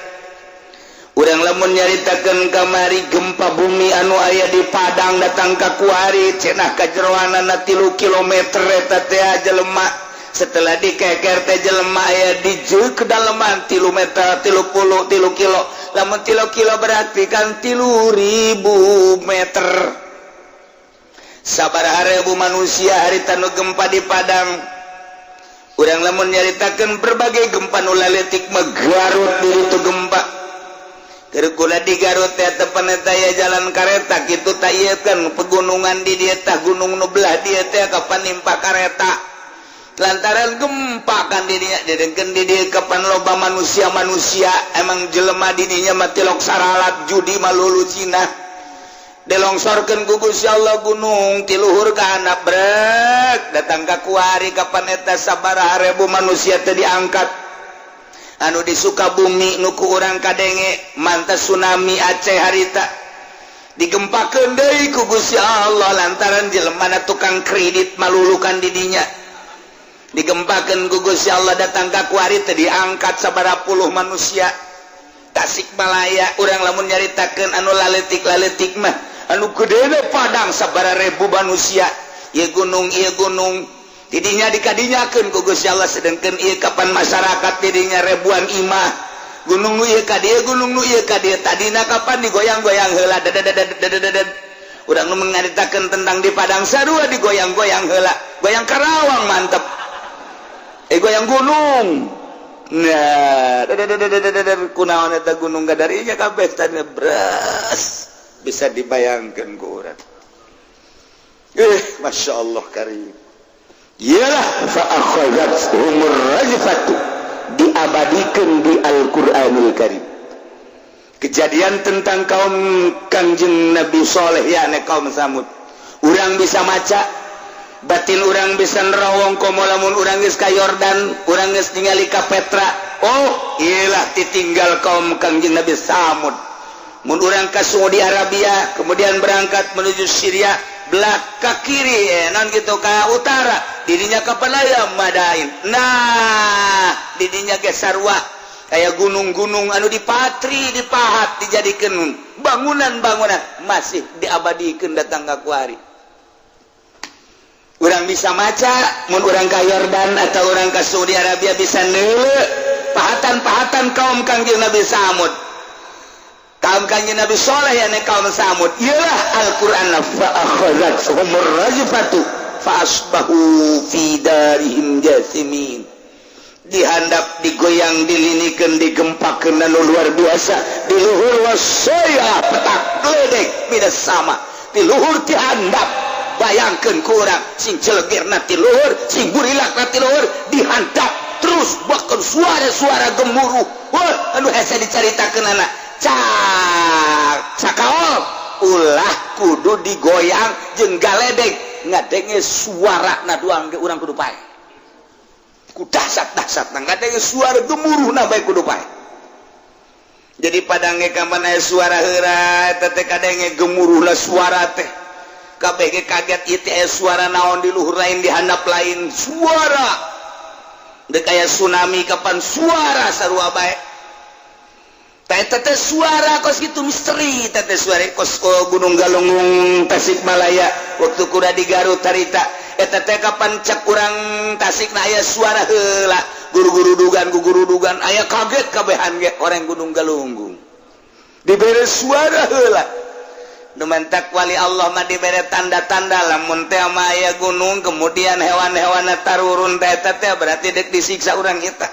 Urang lamun nyaritakeun kamari gempa bumi anu aya di Padang datang ka kuari cenah kajeroanana 3 kilometer eta teh jelema. Setelah dikeker teh jelema aya di kedalaman 3 meter, 33 kilo. Lamun 3 kilo berarti kan 3000 meter. Sabaraha ribu manusia harita nu gempa di Padang. Urang lamun nyaritakeun berbagai gempa nu laletik mah, Garut di itu gempa. Keur di Garut teh tepan eta ya jalan kareta kitu ta ieu kan pegunungan di dieu tah, gunung nu belah dieu teh kapan nimpa kareta. Lantaran gempa kan dirinya didengkeun di dieu kapan loba manusia-manusia. Emang jelema didinya mah tilok saralat judi malulu Cina. Dilongsorkeun ku Gusti Allah gunung ti luhur ka handap, brek datang ka kuari. Kapan eta sabaraha ribu manusia teh diangkat? Anu di Sukabumi nu ku urang kadenge mantas tsunami Aceh harita, digempakeun deui ku Gusti Allah lantaran jelema tukang kredit malulukan didinya. Digempakeun ku Gusti Allah, datang ka kuari teh diangkat sabaraha puluh manusia. Tasikmalaya, urang lamun nyaritakeun anu laletik-laletik mah, anu gede Padang sabaraha ribu manusia. Ieu gunung, ieu gunung didinya dikadinyakeun ku Gusti Allah. Sedangkan ieu kapan masyarakat didinya ribuan imah, gunung nu ieu ka dieu, gunung nu ieu ka dieu. Tadina kapan digoyang-goyang heula, dadadadadadadad. Urang nu mengaritakeun tentang di Padang sarua, digoyang-goyang heula, goyang Karawang mantep, eh, goyang gunung. Nah, kunaon eta gunung gadarinya kabeh tadi beras bisa dibayangkan ku urang. Eh, masya Allah karim. Iyalah, fa akhadhathumur rajfatu, diabadikan di Al-Qur'anul Karim kejadian tentang kaum Kangjeng Nabi Soleh, ya, kaum Samud. Urang bisa maca, batin urang bisa nerawong, komo lamun urang geus ka Yordan, urang geus ningali ka Petra. Oh, iyalah ditinggal kaum Kangjeng Nabi Samud. Mun urang ka Saudi Arabia, kemudian berangkat menuju Syria, belak ke kiri, eh, non gitu, ke utara dirinya kapan aya Madain. Nah, didinya ge sarua kayak gunung-gunung anu dipatri, dipahat, dijadikan bangunan-bangunan, masih diabadikan datang ke kuari. Urang bisa maca mun urang ka Yordan atau urang ke Saudi Arabia, bisa neuleu pahatan-pahatan kaum Kangjeng Nabi Samud, kaum Kangjeng Nabi Soleh, ya, kaum Samud. Iyalah Al-Qur'an, fa akhadhathumur rajfatu fa asbahu fi darihim jasimin. Dihandap, digoyang, dilinikan, digempakeun anu luar biasa. Di luhur wasaya petak geledek minas sama, di luhur, di handap. Bayangkan kurang sing celegir ti luhur, sing burilak ti luhur, dihandap terus, bahkan suara-suara gemuruh. Wah, aduh, hese dicaritakeun anak cak cakaol ulah kudu digoyang jeung galedek, ngadenge suara na doang ge urang kudu pae ku dahsyat-dahsyat. Nah, ngadenge suara gemuruh na bae kudu pae. Jadi Padang ge kapan aya suara heura eta teh kadenge gemuruh lah suara teh, kabeh kaget, itu aya suara naon di luhur lain, di handap lain suara dek kayak tsunami. Kapan suara sarua bae teh teh suara kos gitu, misteri teh suara kos Gunung Galunggung, Tasikmalaya. Waktu kuda di Garut harita eta teh kapan cek urang Tasik na aya suara heula, guru-guru dugan, guru dugan aya kaget kabehan ge orang Gunung Galunggung dibere suara heula. Numantak wali Allah mah dibere tanda-tanda, lamun teh mah aya gunung kemudian hewan-hewan tarurun teh, eta teh berarti dek disiksa urang kita.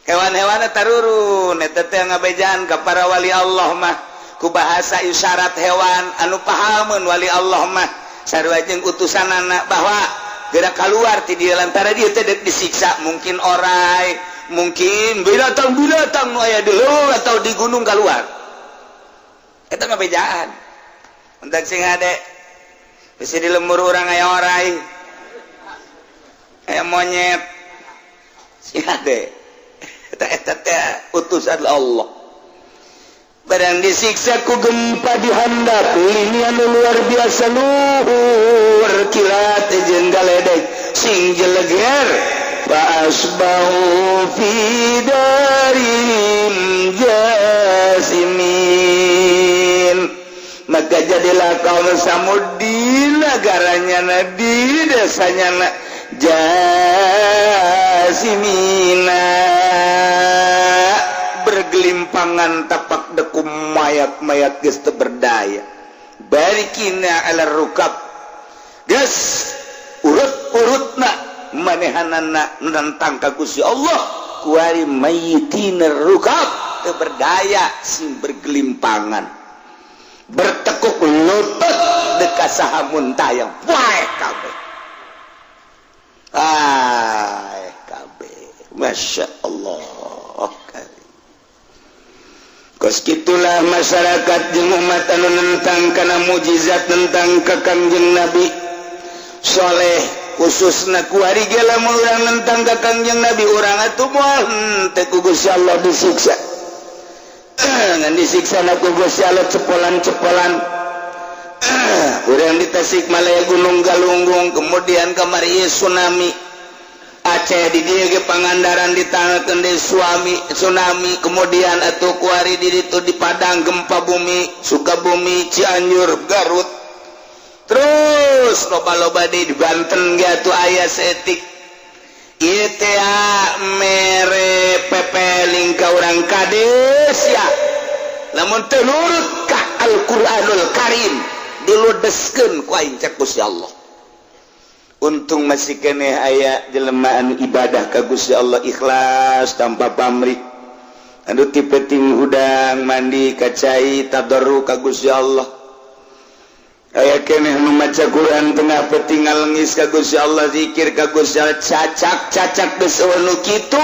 Hewan-hewan tarurun eta teh ngabejaan ka para wali Allah mah ku bahasa isyarat hewan anu pahamun. Wali Allah mah sarua jeung utusanana bahwa gerak keluar ti dieu lantaran dia teh dek disiksa, mungkin orai, mungkin binatang-binatang nu aya di leuweung atau di gunung keluar. Eta ngabejaan untuk sing hade, bisa di lembur urang aya orai, aya monyet, sing hade. Eta eta teh utusan Allah. Barang disiksa ku gempa di handap ini anu luar biasa luhur, kilat jeung galedek sing jeleger, fa asbahu fi darihim jasimin. Maka jadilah kaum Samud di negaranya na, di desanya na, jasimina, bergelimpangan tapak dekum mayat-mayat, geus teu berdaya. Barikina ala rukab, geus urut-urutna manehanana nentang ka Gusti Allah kuari, mayitina rukab, teu berdaya, sing bergelimpangan, bertekuk lutut dekat saha muntayang wae kabeh. Ah, kabeh, Masya Allah. Kos gitulah masyarakat jeung umat anu nentang kana mujizat, tentang ka Kangjeng Nabi Soleh, khususna kuari ge. Lamun urang nentang ka Kangjeng Nabi, urang atuh moal henteu ku Gusti Allah disiksa, ngan disiksa na ku Gusti Allah cepolan-cepolan. Urang di Tasikmalaya Gunung Galunggung, kemudian kamari tsunami Aceh, di dieu ge Pangandaran ditangkeun deui suami tsunami, kemudian atuh kuari di ditu di Padang gempa bumi, Sukabumi, Cianjur, Garut, terus loba-loba di Banten ge atuh aya saeutik. Ieu teh mere pepeling ka urang kades ya, lamun teu nurut ka Al-Qur'anul Karim diludeskeun ku aing, cek Gusti Allah. Untung masih keneh aya jelema anu ibadah ka Gusti Allah ikhlas tanpa pamrih, anu ti peuting hudang mandi ka cai tadarru ka Gusti Allah, aya keneh nu maca Quran tengah peuting ngalengis ka Gusti Allah, zikir ka Gusti Allah. Cacak-cacak geus nu kitu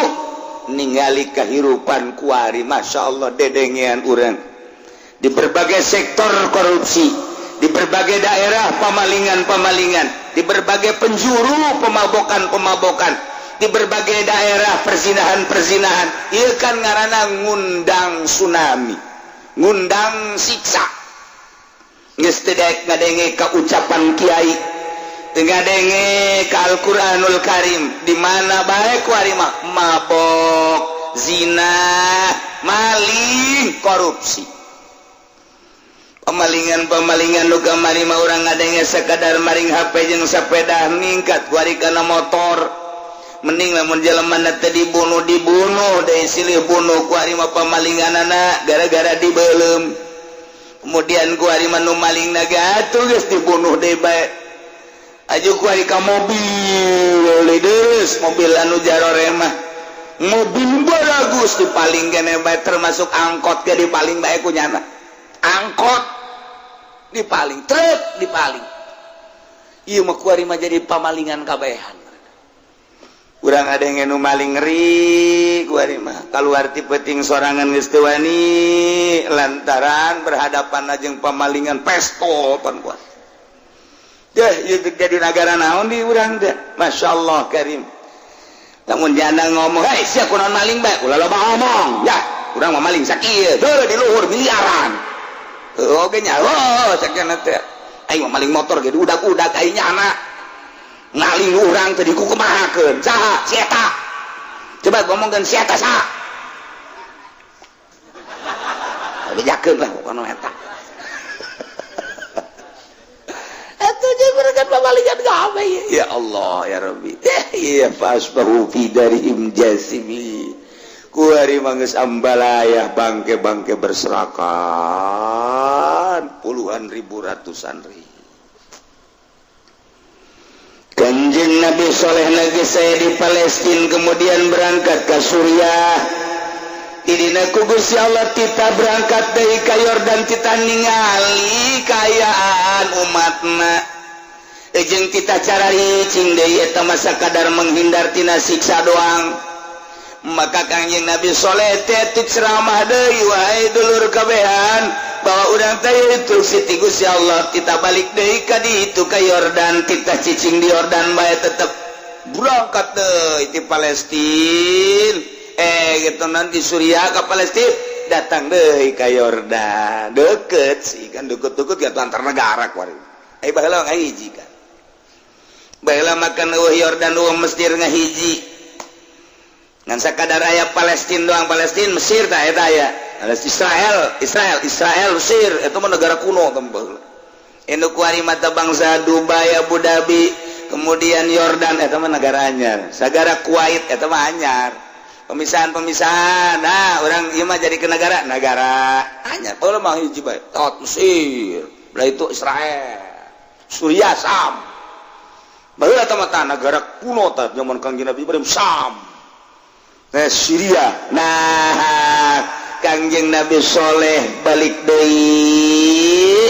ningali kahirupan kuari, Masya Allah, dedengean urang di berbagai sektor korupsi, di berbagai daerah pemalingan-pemalingan, di berbagai penjuru pemabokan-pemabokan, di berbagai daerah perzinahan-perzinahan. Ieu kan ngaranna ngundang tsunami, ngundang siksa. Geus teu daek ngadenge ka ucapan kiai, teu ngadenge ka Al-Qur'anul Karim, di mana bae kuari mah mabok, zina, maling, korupsi, pemalingan pemalingan. Nu kamari mah urang ngadenge sekadar maring HP jeung sepeda, ningkat kuari kana motor. Mending lamun jelema teh dibunuh, dibunuh deui silih bunuh. Kuari mah pemalinganana gara-gara dibeuleum, kemudian kuari mah nu maling naga atuh geus dibunuh deui bae. Aju kuari ka mobil deus, mobil anu jarore mah mobil bagus dipaling kene bae, termasuk angkot ge dipaling bae ku nyana, angkot dipaling, truk dipaling. Ieu mah kuari mah jadi pamalingan kabehan. Urang ada yang nu maling ngeri kuari mah, keluar ti peuting sorangan geus teu wani lantaran berhadapan jeung pamalingan pestol pan kuat deh. Ieu jadi negara naon di urang teh? Masya Allah Karim. Lamun janda ngomong, "Hei, sia kunaon maling bae?" "Ulah loba ngomong ya, urang mah maling sakieu deuh di luhur miliaran." Oge nya, oh sakieu teh aing mah maling motor ge udag-udag, aing nyana ngaling urang teh dikukumahakeun. Saha si eta? Coba ngomongkeun si eta saha, bejakeun lah pokona eta. Atuh jeung mereka pamalingan kabeh. Ya Allah ya Rabbi. Iya, fasbahu fi darihim jasimin. Kuari mah geus ambalayah, bangke-bangke berserakan puluhan ribu, ratusan ribu. Kanjeng Nabi Soleh lagi saya di Palestina, kemudian berangkat ke Suriah. Idina ku Gusti Allah kita berangkat dari ka Yordan, kita ningali kaayaan umatna jeung kita cara cing deui eta masa kadar menghindar tina siksa doang. Maka Kangjeng Nabi Soleh teh ceramah deui, "Wahai dulur kabehan, bahwa urang teh instruksi ti Gusti Allah, kita balik deui ka ditu ka Yordan, kita cicing di Yordan bae." Tetep berangkat deui di Palestina, gitu, nanti Suriah ke Palestina, datang deui ka Yordan. Deket sih kan, deket-deket gitu antar negara kuari. Baheula ngahiji kan, baheula makan eueuh Yordan, eueuh Mesir, ngahiji, ngan sakadar aya Palestina doang. Palestina, Mesir tah eta aya Israel, Israel, Israel, Mesir itu mah negara kuno tembel. Induk kuari mata bangsa Dubai, Abu Dhabi, kemudian Yordan eta mah negara anyar, sagara Kuwait eta mah anyar, pemisahan-pemisahan. Nah, orang ieu mah jadi ke negara negara anyar. Baheula mah hiji bae tot, Mesir belah itu, Israel, Suriah, Sam. Baheula tah mah negara kuno tah zaman Kangjeng Nabi Ibrahim, Sam. Nah, Syria. Nah, Kangjeng Nabi Soleh balik deui.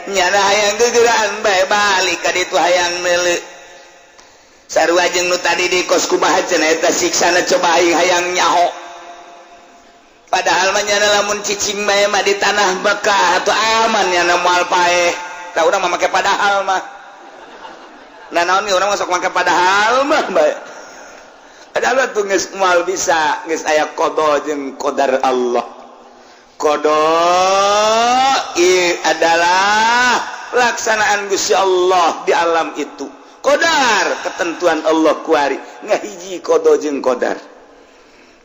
Nyana hayang gegeraan bae balik ka ditu hayang meuleuh. Sarua jeung nu tadi di kos kumaha cenah eta siksana, coba aing hayang nyaho. Padahal mah nyana lamun cicing bae mah di tanah Mekah atau aman, nyana moal paeh. Tah, urang mah make padahal mah. Nah, naon ge urang masuk make padahal mah bae. Padahal tuh geus moal bisa, geus aya qada jeung qadar Allah. Qada adalah pelaksanaan Gusti Allah di alam itu. Qadar ketentuan Allah kuari. Ngahiji qada jeung qadar.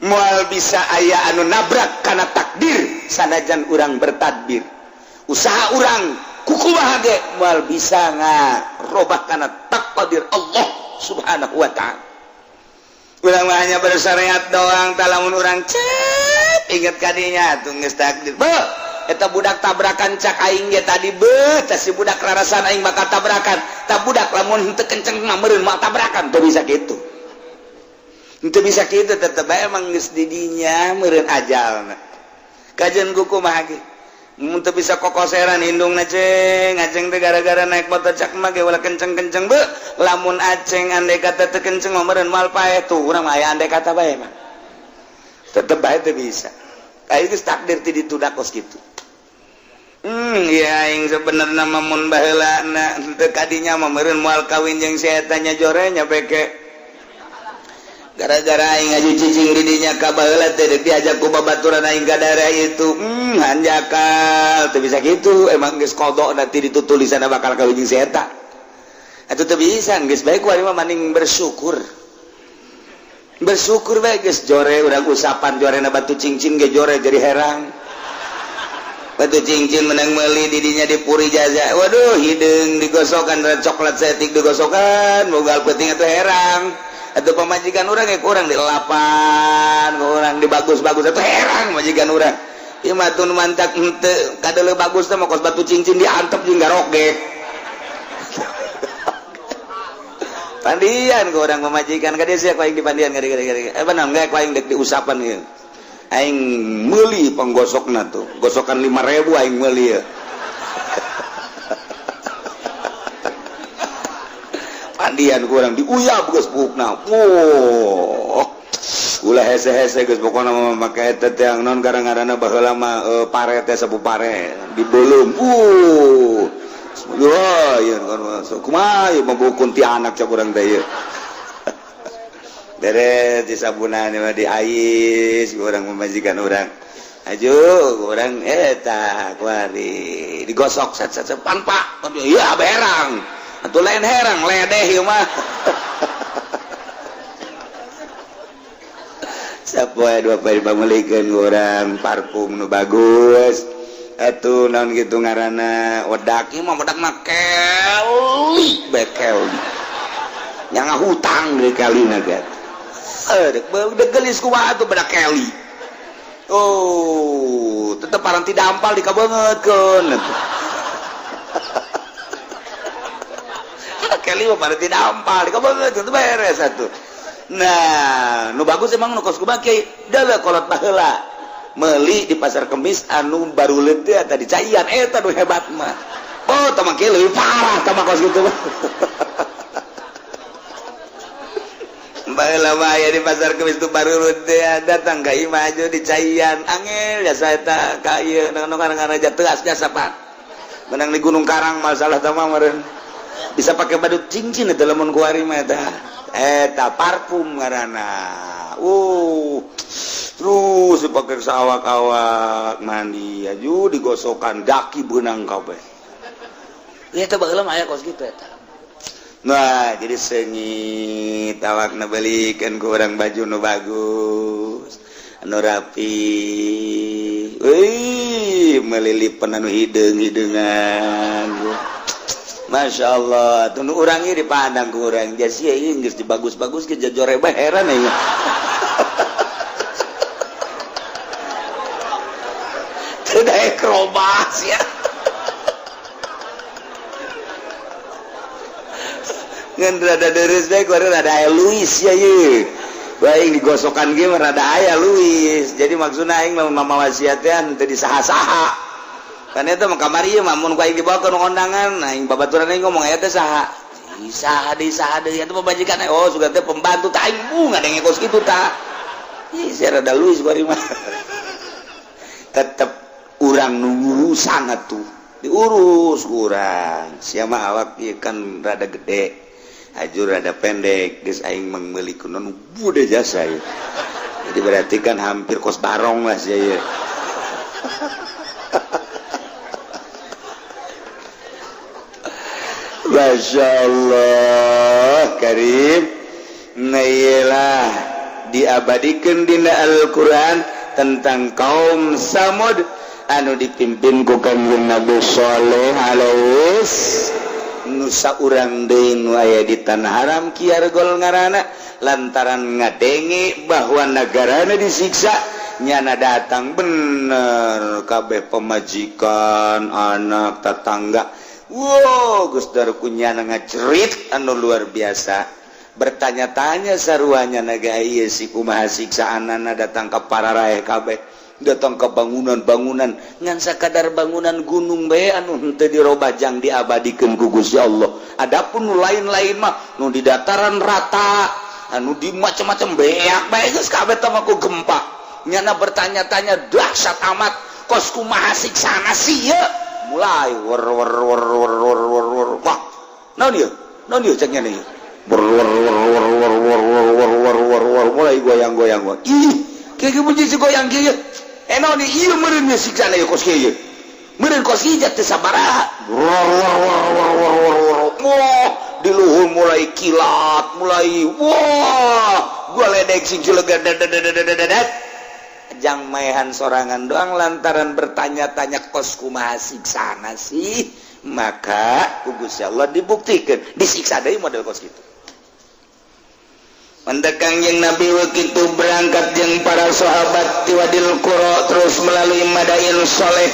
Moal bisa aya anu nabrak karena takdir, sanajan urang bertadbir. Usaha urang kukumaha ge moal bisa ngarobah karena takdir Allah Subhanahu wa Ta'ala. Urang mah hanya bersyariat doang. Tah, lamun urang cep inget kadinya tuh geus takdir. Beuh, eta budak tabrakan, cak aing ge tadi, beuh, tah si budak rarasan aing bakal tabrakan. Tah budak lamun henteu kenceng mah meureun moal tabrakan. Teu bisa kitu. Henteu bisa kitu, tetep bae emang geus di dinya meureun ajalna. Kajian kumaha ge mun teu bisa kokoseran indungna ceng aceng teh gara-gara naik motor, cak mah ge ulah kenceng-kenceng. Beuh, lamun aceng andai kata teu kenceng mah meureun moal paeh. Tuh urang mah aya andai kata bae mah tetep bae teu bisa. Aing geus takdir ti ditu da kos kitu. Ya aing sebenarnya mah mun baheula na teu kadinya mah meureun moal kawin jeung si eta nya, jore nya peke. Gara-gara aing ngaju cicing di dinya ka baheula teh deuk diajak ku babaturan aing ka daerah itu. Hanjakal teu bisa kitu, emang geus qada nanti ditu tulisanna bakal kawin jeung si eta. Atuh teu bisa, geus bae ku mah maning bersyukur. Bersyukur bae geus jore urang usapan jorena batu cincin ge jore jadi herang. Batu cincin menang meuli didinya di Puri Jaza, waduh, hideung digosokan dan coklat setik digosokan mogal penting atau herang. Atau pamajikan urang ya kurang di lapan kurang di bagus-bagus atau herang majikan urang. Ieu mah tun mantak henteu kadeuleu bagus teh mah kos batu cincin diantep jeung garogek. Pandian ku urang pamajikan ka dieu sia ku aing dipandian ka dieu ka. Eh, benar ge ku aing dek diusapan ieu. Aing meuli panggosokna tuh, gosokan 5000 aing meuli ya. Pandian ku urang diuyap geus buukna. Oh, ulah hese-hese geus pokona mah make eta teh naon gara-garana baheula mah pare teh, sapu pare dibeuleum. Wah, ieu kan kumaha ieu mah ti anak cak urang teh ieu. Beres disabunan mah diais urang pamajikan urang. Aju urang eta kuari digosok set set set pan pak. Iya berang. Atuh lain herang ledeh ieu mah. Sapoe dua poe dipameulikeun urang parfum nu bagus. Atuh naon kitu ngaranna wedak ieu mah, wedak mah keli bekel. Yang hutang deui kalina ge. Dek gelis kumaha atuh bedak keli. Oh, tetep paranti dampal dikabeungeutkeun. Keli mah paranti dampal dikabeungeutkeun beres atuh. Nah, nu bagus emang nu kos kumaha kiai? Deuleu kolot baheula. Meuli di pasar Kemis anu baruleut teh eta dicaian eta nu hebat mah. Oh, tah mah kieu leuwih parah tah mah kos kitu mah. Baheula mah aya di pasar Kemis tu baruleut teh datang ka imah aju dicaian angel jasa eta ka ieu nu ngaranna teas jasa pak. Menang di Gunung Karang masalah tah mah meureun. Bisa pakai badut cincin eta lamun kuari mah eta. Eta parfum ngaranna. Terus dipakai sawak-awak mandi aju digosokan daki beunang kabeh. Ieu teh baheula mah aya kos kitu eta. Nah, jadi seungit awakna belikeun ku urang baju nu bagus, anu rapi. Wih, melilipan anu hideung-hideungan. Masya Allah, tuh nu urang ieu dipandang ku urang. Jasi ieu geus dibagus-bagus ge jajore bae heran ieu. Teu daek robah sia. Ngan rada deres bae kuari rada aya Luis ya ieu. Baik digosokan ge mah rada aya Luis. Jadi maksudna aing lamun mamawa sia teh teu disaha-saha. Kan eta mah kamari mah mun ku aing dibawa ke undangan, aing babaturan aing ngomong aya teh saha? Saha deui, saha deui eta pamajikan. Oh, sugan teh pembantu tah, aing bunga denge kos kitu tah. Ih, saya rada luis bari mah. Tetep urang nu ngurusan atuh. Diurus kurang. Sia mah awak ieu kan rada gede. Hajur rada pendek, geus aing mangmeuli kunon bude jasa ieu. Jadi berarti kan hampir kos barong lah sia ieu. Masya Allah Karim. Nah, diabadikan dina Al-Quran tentang kaum Samud anu dipimpin ku Kangjeng Nabi Shaleh alaihi nusa urang deui nu aya di tanah haram Kiargol ngaranna, lantaran ngadenge bahwa negarana disiksa, nyana datang bener kabeh pemajikan, anak, tetangga. Wow, Gus Dar kunyana ngacerit anu luar biasa, bertanya-tanya saruanya naga ieu si kumaha siksaanana. Datang ke para raeh kabeh, datang ke bangunan-bangunan, ngan sakadar bangunan gunung bae anu henteu dirobah jang diabadikeun ku Gusti Allah. Adapun nu lain-lain mah, nu di dataran rata, anu di macam-macam, beak bae geus kabeh teh ku gempa. Nyana bertanya-tanya, dahsyat amat, kos kumaha siksana sih ye? Mulai wer wer wer wer wer wer wer. Wah, naon ieu, naon ieu, cek nya nih, wer wer wer wer wer wer wer wer wer wer wer, mulai goyang-goyang. Wah, ih, kayak bunyi si goyang kieu. Eh, naon ieu? Meureun siksana ieu kos kieu, meureun kos kieu teh sabaraha. Wer wer wer wer wer wer wer. Wah, di luhur mulai kilat, mulai wah, gua ledek sing cilegan jang maehan sorangan doang. Lantaran bertanya-tanya kos kumaha siksana sih, maka ku Gusti Allah dibuktikan disiksa deui model kos kitu. Mendak Kangjeng Nabi begitu berangkat jeung para sahabat ti Wadil Qura, terus melalui Madain Soleh.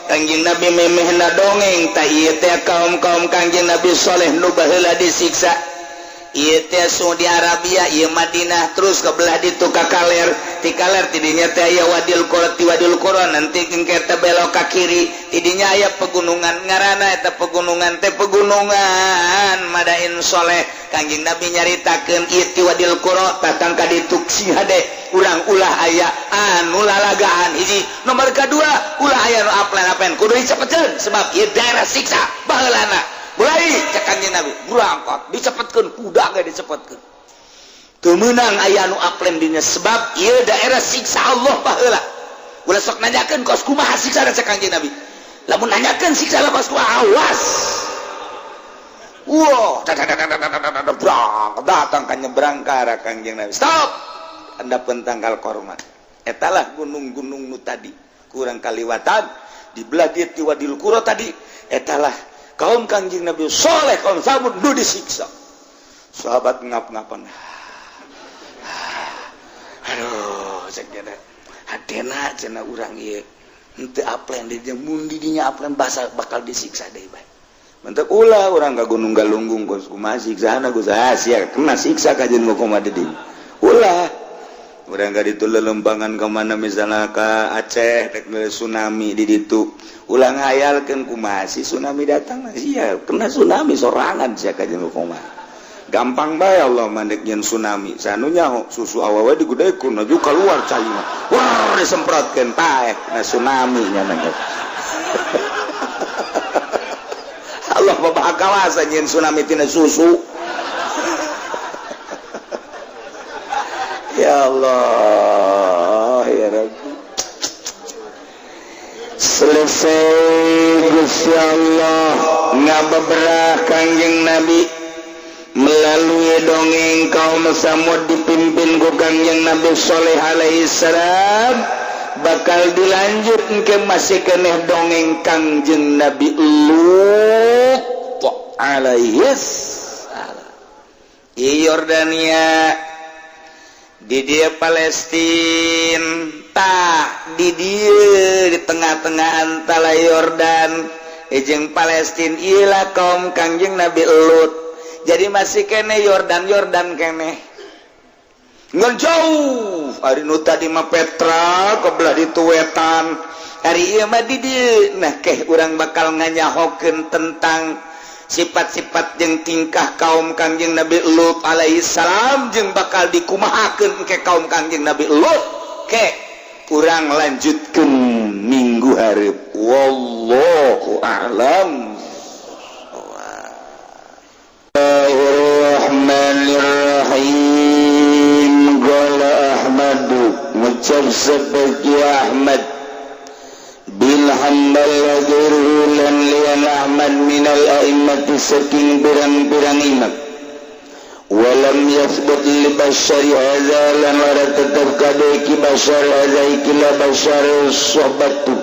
Kangjeng Nabi memehna dongeng tah, ieu teh kaum-kaum Kangjeng Nabi Soleh nu baheula disiksa. Ieu teh Saudi Arabia, ieu Madinah, terus ke belah ditu ka kaler, ti kaler tidinya teh aya Wadil Qura, ti Wadil Qura nanti engke teh belok ka kiri, tidinya aya pegunungan, ngaranna eta pegunungan teh pegunungan Madain Soleh. Kangjeng Nabi nyaritakeun ieu ti Wadil Qura datang ka ditu, sing hade urang ulah aya anu lalagaan hiji, nomor kedua ulah aya nu aplen-aplen, kudu dicepetkeun sebab ieu daerah siksa baheulana. Mulai cek Kangjeng Nabi berangkat, dicepetkeun, kuda ge dicepetkeun, teu meunang aya anu aplen dinya sebab ieu daerah siksa Allah baheula. Ulah sok nanyakeun kos kumaha siksa. Cek Kangjeng Nabi, lamun nanyakeun siksa kos kumaha, awas. Wow, datang kan nyebrang ke arah Kangjeng Nabi, stop anda pentangkal korma. Etalah gunung-gunung nu tadi kurang kaliwatan di belah dieu ti Wadil Qura tadi, etalah kaum Kangjeng Nabi Soleh, kaum Samud nu disiksa. Sahabat ngap-ngapan, aduh, cek dia, hadena cenah urang ieu henteu aplen di dieu, mun di dinya aplen basa bakal disiksa deui bae. Mentek ulah urang ka Gunung Galunggung, kos kumaha siksana Gus, ah sia kena siksa kajian kumaha di dinya. Ulah urang ka ditu lelempangan ka mana, misalnya ka Aceh, rek tsunami di ditu, ulah ngayalkeun kumaha si tsunami datang, sia kena tsunami sorangan sia kajian kumaha. Gampang bae Allah mandek nyen tsunami, sanu nyaho susu awewe digudekeun aju keluar cai mah, wah, disemprotkeun, paeh kena tsunami nya. Allah bapak kawasan nyen tsunami tina susu. Ya Allah ya Rabbi. Selesai Gusti Allah ngabeberah Kangjeng Nabi melalui dongeng kaum Samud dipimpin ku Kangjeng Nabi Sholeh alaihi salam. Bakal dilanjut ke masih keneh dongeng Kangjeng Nabi Lut alaihi salam. Di Yordania, di dia Palestina tah, di dia di tengah-tengah antara Yordan jeung Palestina ilah kaum Kangjeng Nabi Lut. Jadi masih kene Yordan, Yordan kene ngan jauh. Ari nu tadi mah Petra kebelah di wetan. Ari ieu mah di dieu. Nah, keh urang bakal nganyahokeun tentang sifat-sifat jeung tingkah kaum Kangjeng Nabi Lut alaihi salam, jeung bakal dikumahakeun ke kaum Kangjeng Nabi Lut. Ke urang lanjutkeun minggu hareup. Wallahu a'lam. Bismillahirrahmanirrahim. Qala Ahmadu, ngucap seperti Ahmad bin Hanbal, wa ghairuhu, lan lian Ahmad, minal a'immati, saking pirang-pirang imam, walam yathbut li basyari hadza, lan ora tetep kade ki basyar hadza iki la basyar sohbatu,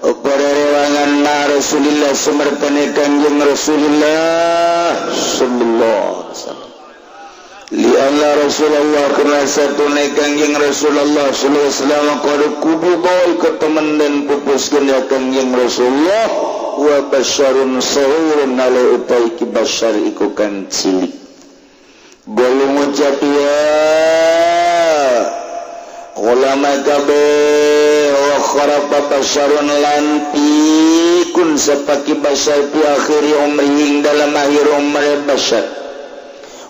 apa rewangan ma Rasulillah, sumertane Kanjeng Rasulullah sallallahu alaihi wasallam. Lianna Rasulullah, karena satune Kangjeng Rasulullah sallallahu alaihi wasallam, qad qubida, ketemen dan pupuskeun ya Kangjeng Rasulullah, wa basyarun saghirun, ala utai ki basyar iku kan cilik. Golu ngucap ya ulama kabeh, wa kharafa basyarun, lan pikun sapaki basyar, fi akhiri umrihi, dalam akhir umur basyar.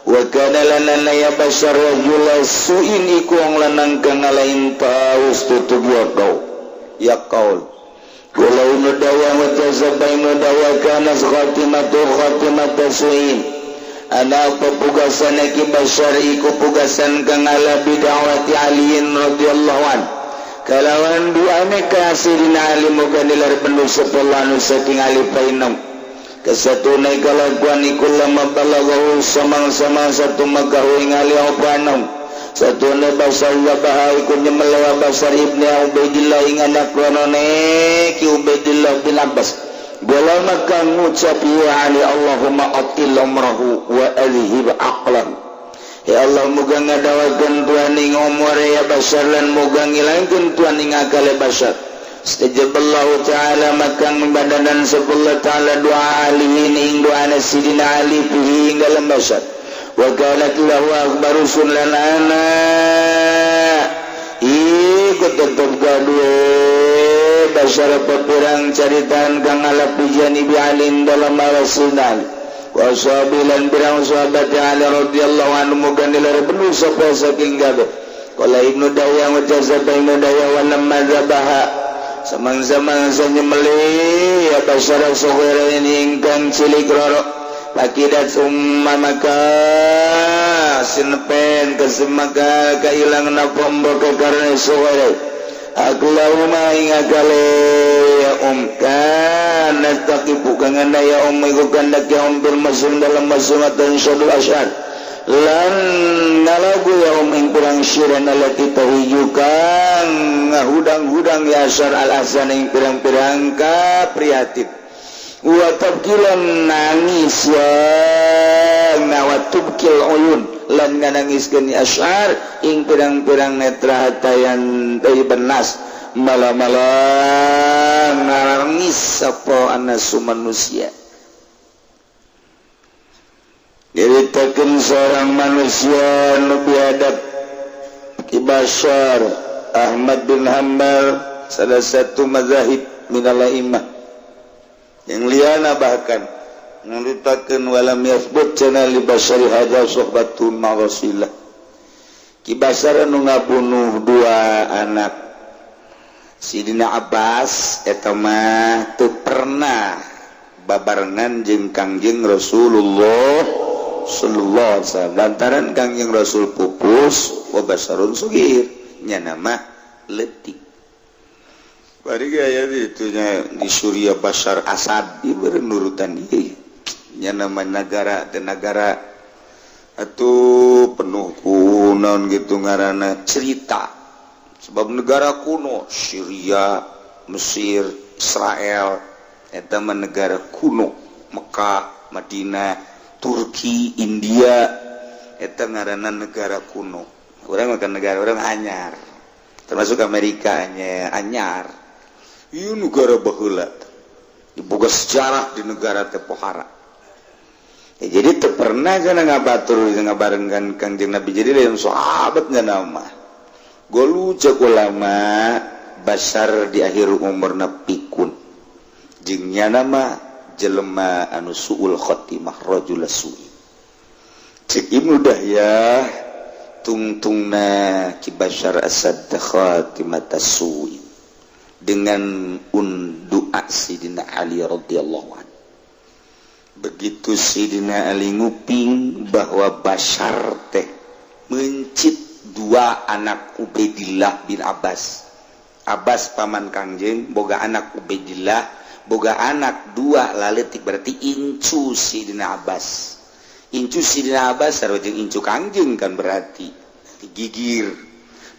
Wa kana, lan ya basyar, rajula suin, iku wong lanang kang ngalain taus tutug ya kau ya kaul. Qala Ibnu Dahya wa tazabba Ibnu Dahya, kana khatimatu khatimatu suin, ana apa pugasan ki basyar iku pugasan kang ala bid'awati Aliin radhiyallahu an, kalawan duane ka Sidina Ali, muga nilar penuh sapa Allah saking Ali painam. Kesatune kalakuan iku lama balaghahu, samang-samang satu magahu ing Ali apa anom satune basar wabaha, iku nyemel wa basar ibni Ubaidillah ing anak lonone ki Ubaidillah bin Abbas. Bola maka ngucap ya Ali, Allahumma atil umrahu wa adhib aqlahu. Ya Allah, muga ngadawakeun tuan ing umure ya basar, lan muga ngilangkeun tuan ing akale basar. Istajaballahu ta'ala, maka membadanan sapa Allah ta'ala doa Ali ing doa Sidina Ali fihi ing dalam basar. Wa kanat lahu akhbaru lan ana iku tetep gaduh basar pirang caritaan kang ala pijani bi alin dalam alasinal wa sahabilan pirang sahabat Ali radhiyallahu anhu, muga nilar penuh sapa saking gabe. Qala Ibnu Dahya wa jazaba Ibnu Dahya, wa lamma dzabaha, samang-samang nyembelih ya basyara saghira ini ingkang cilik roro, pakidat summa, maka sinepen kesemaka kailang napa mbok karena saghira Allahumma ing akale ya kan nastaqifu kang ya iku kandak ya bil masum dalam masum dan syadul asyad, lan ngalagu ya ing pirang syiran allati tahiju, kang ngahudang-hudang ya asyar al ahzan, ing pirang-pirang kaprihatin, wa tabkilan, nangis ya wa tubkil uyun, lan nganangiskeun asyar ing pirang-pirang netra hatayan benas malah-malah nangis sapa anasu manusia. Nyaritakeun seorang manusia nu biadab, Ki Basyar. Ahmad bin Hanbal salah satu mazahib minal a'immah yang liana, bahkan nyaritakeun walam yathbut cenah li basyari hadza sohbatun ma Rasulillah. Ki Basyar nu ngabunuh dua anak Sidina Abbas eta mah teu pernah babarengan jeung Kangjeng Rasulullah sallallahu alaihi wasallam, lantaran Kangjeng Rasul pupus wa basyarun sugir, nya nama leutik. Bari gaya itunya di Suriah Bashar Asad ieu nurutan ieu nya nama negara dan negara atuh penuh kunon gitu ngaranna cerita, sebab negara kuno Syria, Mesir, Israel eta mah negara kuno, Mekah, Madinah, Turki, India eta ngaranna negara kuno. Urang makan negara urang anyar, termasuk Amerika nya anyar. Ieu negara baheula diboga sejarah di negara teh pohara ya, jadi teu pernah kana ngabatur ngabarengkan Kangjeng Nabi, jadi lain sahabatnya nama golu cek ulama. Basar di akhir umurna pikun, jeung nyana mah jelema anu suul khotimah, rajul su'i. Cek Ibnu Dahyah, tungtungna Ki Basyar Asad khatimata su'i dengan doa Sidina Ali radhiyallahu anhu. Begitu Sidina Ali nguping bahwa Basyar teh mencit dua anak Ubaidillah bin Abbas. Abbas paman Kangjeng boga anak Ubaidillah, boga anak dua laletik, berarti incu Sidina Abbas. Incu Sidina Abbas sarua jeung incu Kangjeng kan, berarti digigir.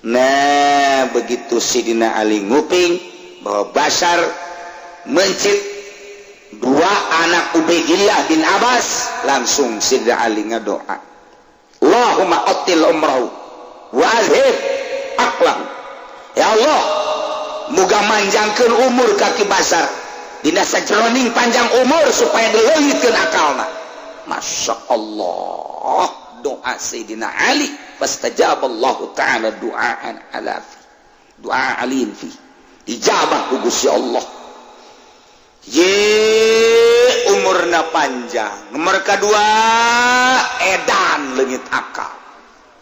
Nah, begitu Sidina Ali nguping bahwa Basyar mencit dua anak Ubaidillah bin Abbas, langsung Sidina Ali ngadoa, "Allahumma atil umrahu wa azhib aqlahu." Ya Allah, muga manjangkeun umur ka Ki Basar, dina sajeroning panjang umur supaya dileungitkeun akalna. Masya Allah, doa Sayyidina Ali, fastajaballahu ta'ala du'aan ala fi doa aliin fi ijabah ku Gusti Allah. Ye, umurna panjang, nomor kedua edan, leungit akal,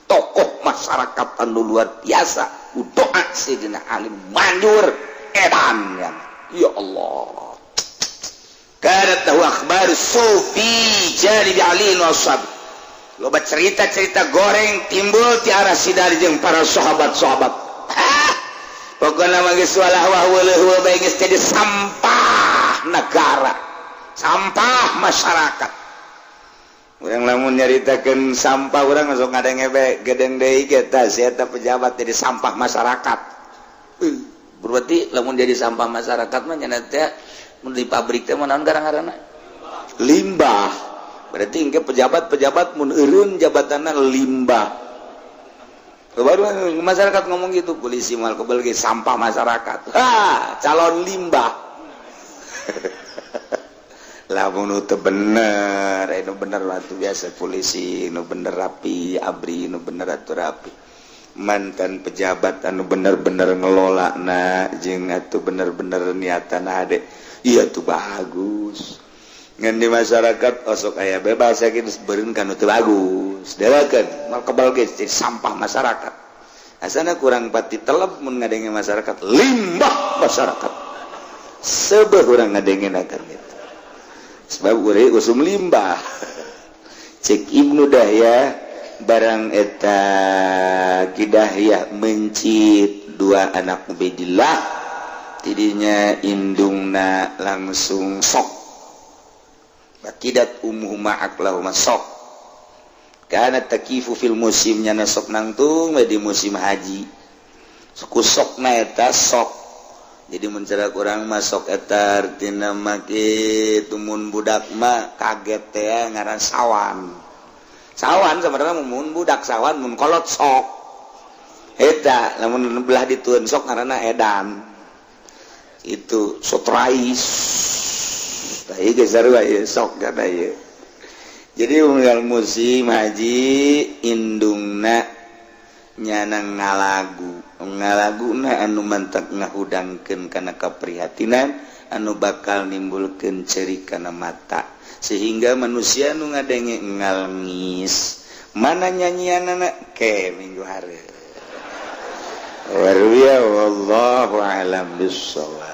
tokoh masyarakat anu luar biasa. Doa Sayyidina Ali manjur, edan ya, ya Allah. Kanat lahu akhbar sufi janibi Ali wa ashab. Loba cerita-cerita goreng timbul ti arah Sidari jeung para sahabat-sahabat. Ah, pokokna mah geus walah wah weuleuh bae, geus jadi sampah negara, sampah masyarakat. Urang lamun nyaritakeun sampah, urang langsung ngadenge bae gedeng deui kita si eta pejabat jadi sampah masyarakat. Berarti lamun jadi sampah masyarakat mah nya teh mun di pabrik teh naon garang-garana? Limbah. Berarti engke pejabat-pejabat mun eureun jabatanna limbah. Baru masyarakat ngomong gitu, polisi mal kebel ge sampah masyarakat. Ha, calon limbah. Lamun teu bener, nu bener waktu biasa polisi nu bener rapi, ABRI nu bener atuh rapi. Mantan pejabat anu bener-bener ngelola na jeung atuh bener-bener niatan ade. Iya tuh bagus. Ngan di masyarakat osok aya bebas yakin beureun kan teu bagus. Dewakeun mal kebal ge jadi sampah masyarakat. Asana kurang pati telep mun ngadenge masyarakat limbah masyarakat. Sebeh urang ngadenge akan gitu. Sebab urang usum limbah. Cek Ibnu Dahyah, barang eta Ki Dahyah mencit dua anak Ubaidillah, tidinya indungna langsung sok. Bakidat ummuhuma aqlahuma, sok. Kana takifu fil musim, nyana sok nangtung di musim haji. Suku sok na eta sok. Jadi mencara kurang masuk eta artina mah kitu, mun budak mah kaget teh ngaran sawan. Sawan sebenarnya mun budak sawan, mun kolot sok. Eta lamun belah ditueun sok ngaranna edan. Itu sotrais. Tah ieu geus sarua ieu sok kana ieu. Jadi unggal musim haji indungna nyana ngalagu, ngalaguna anu mantak ngahudangkeun kana kaprihatinan anu bakal nimbulkeun ceri kana mata sehingga manusia nu ngadenge ngalngis. Mana nyanyianana ke minggu hari. Wallahu alam bissawab.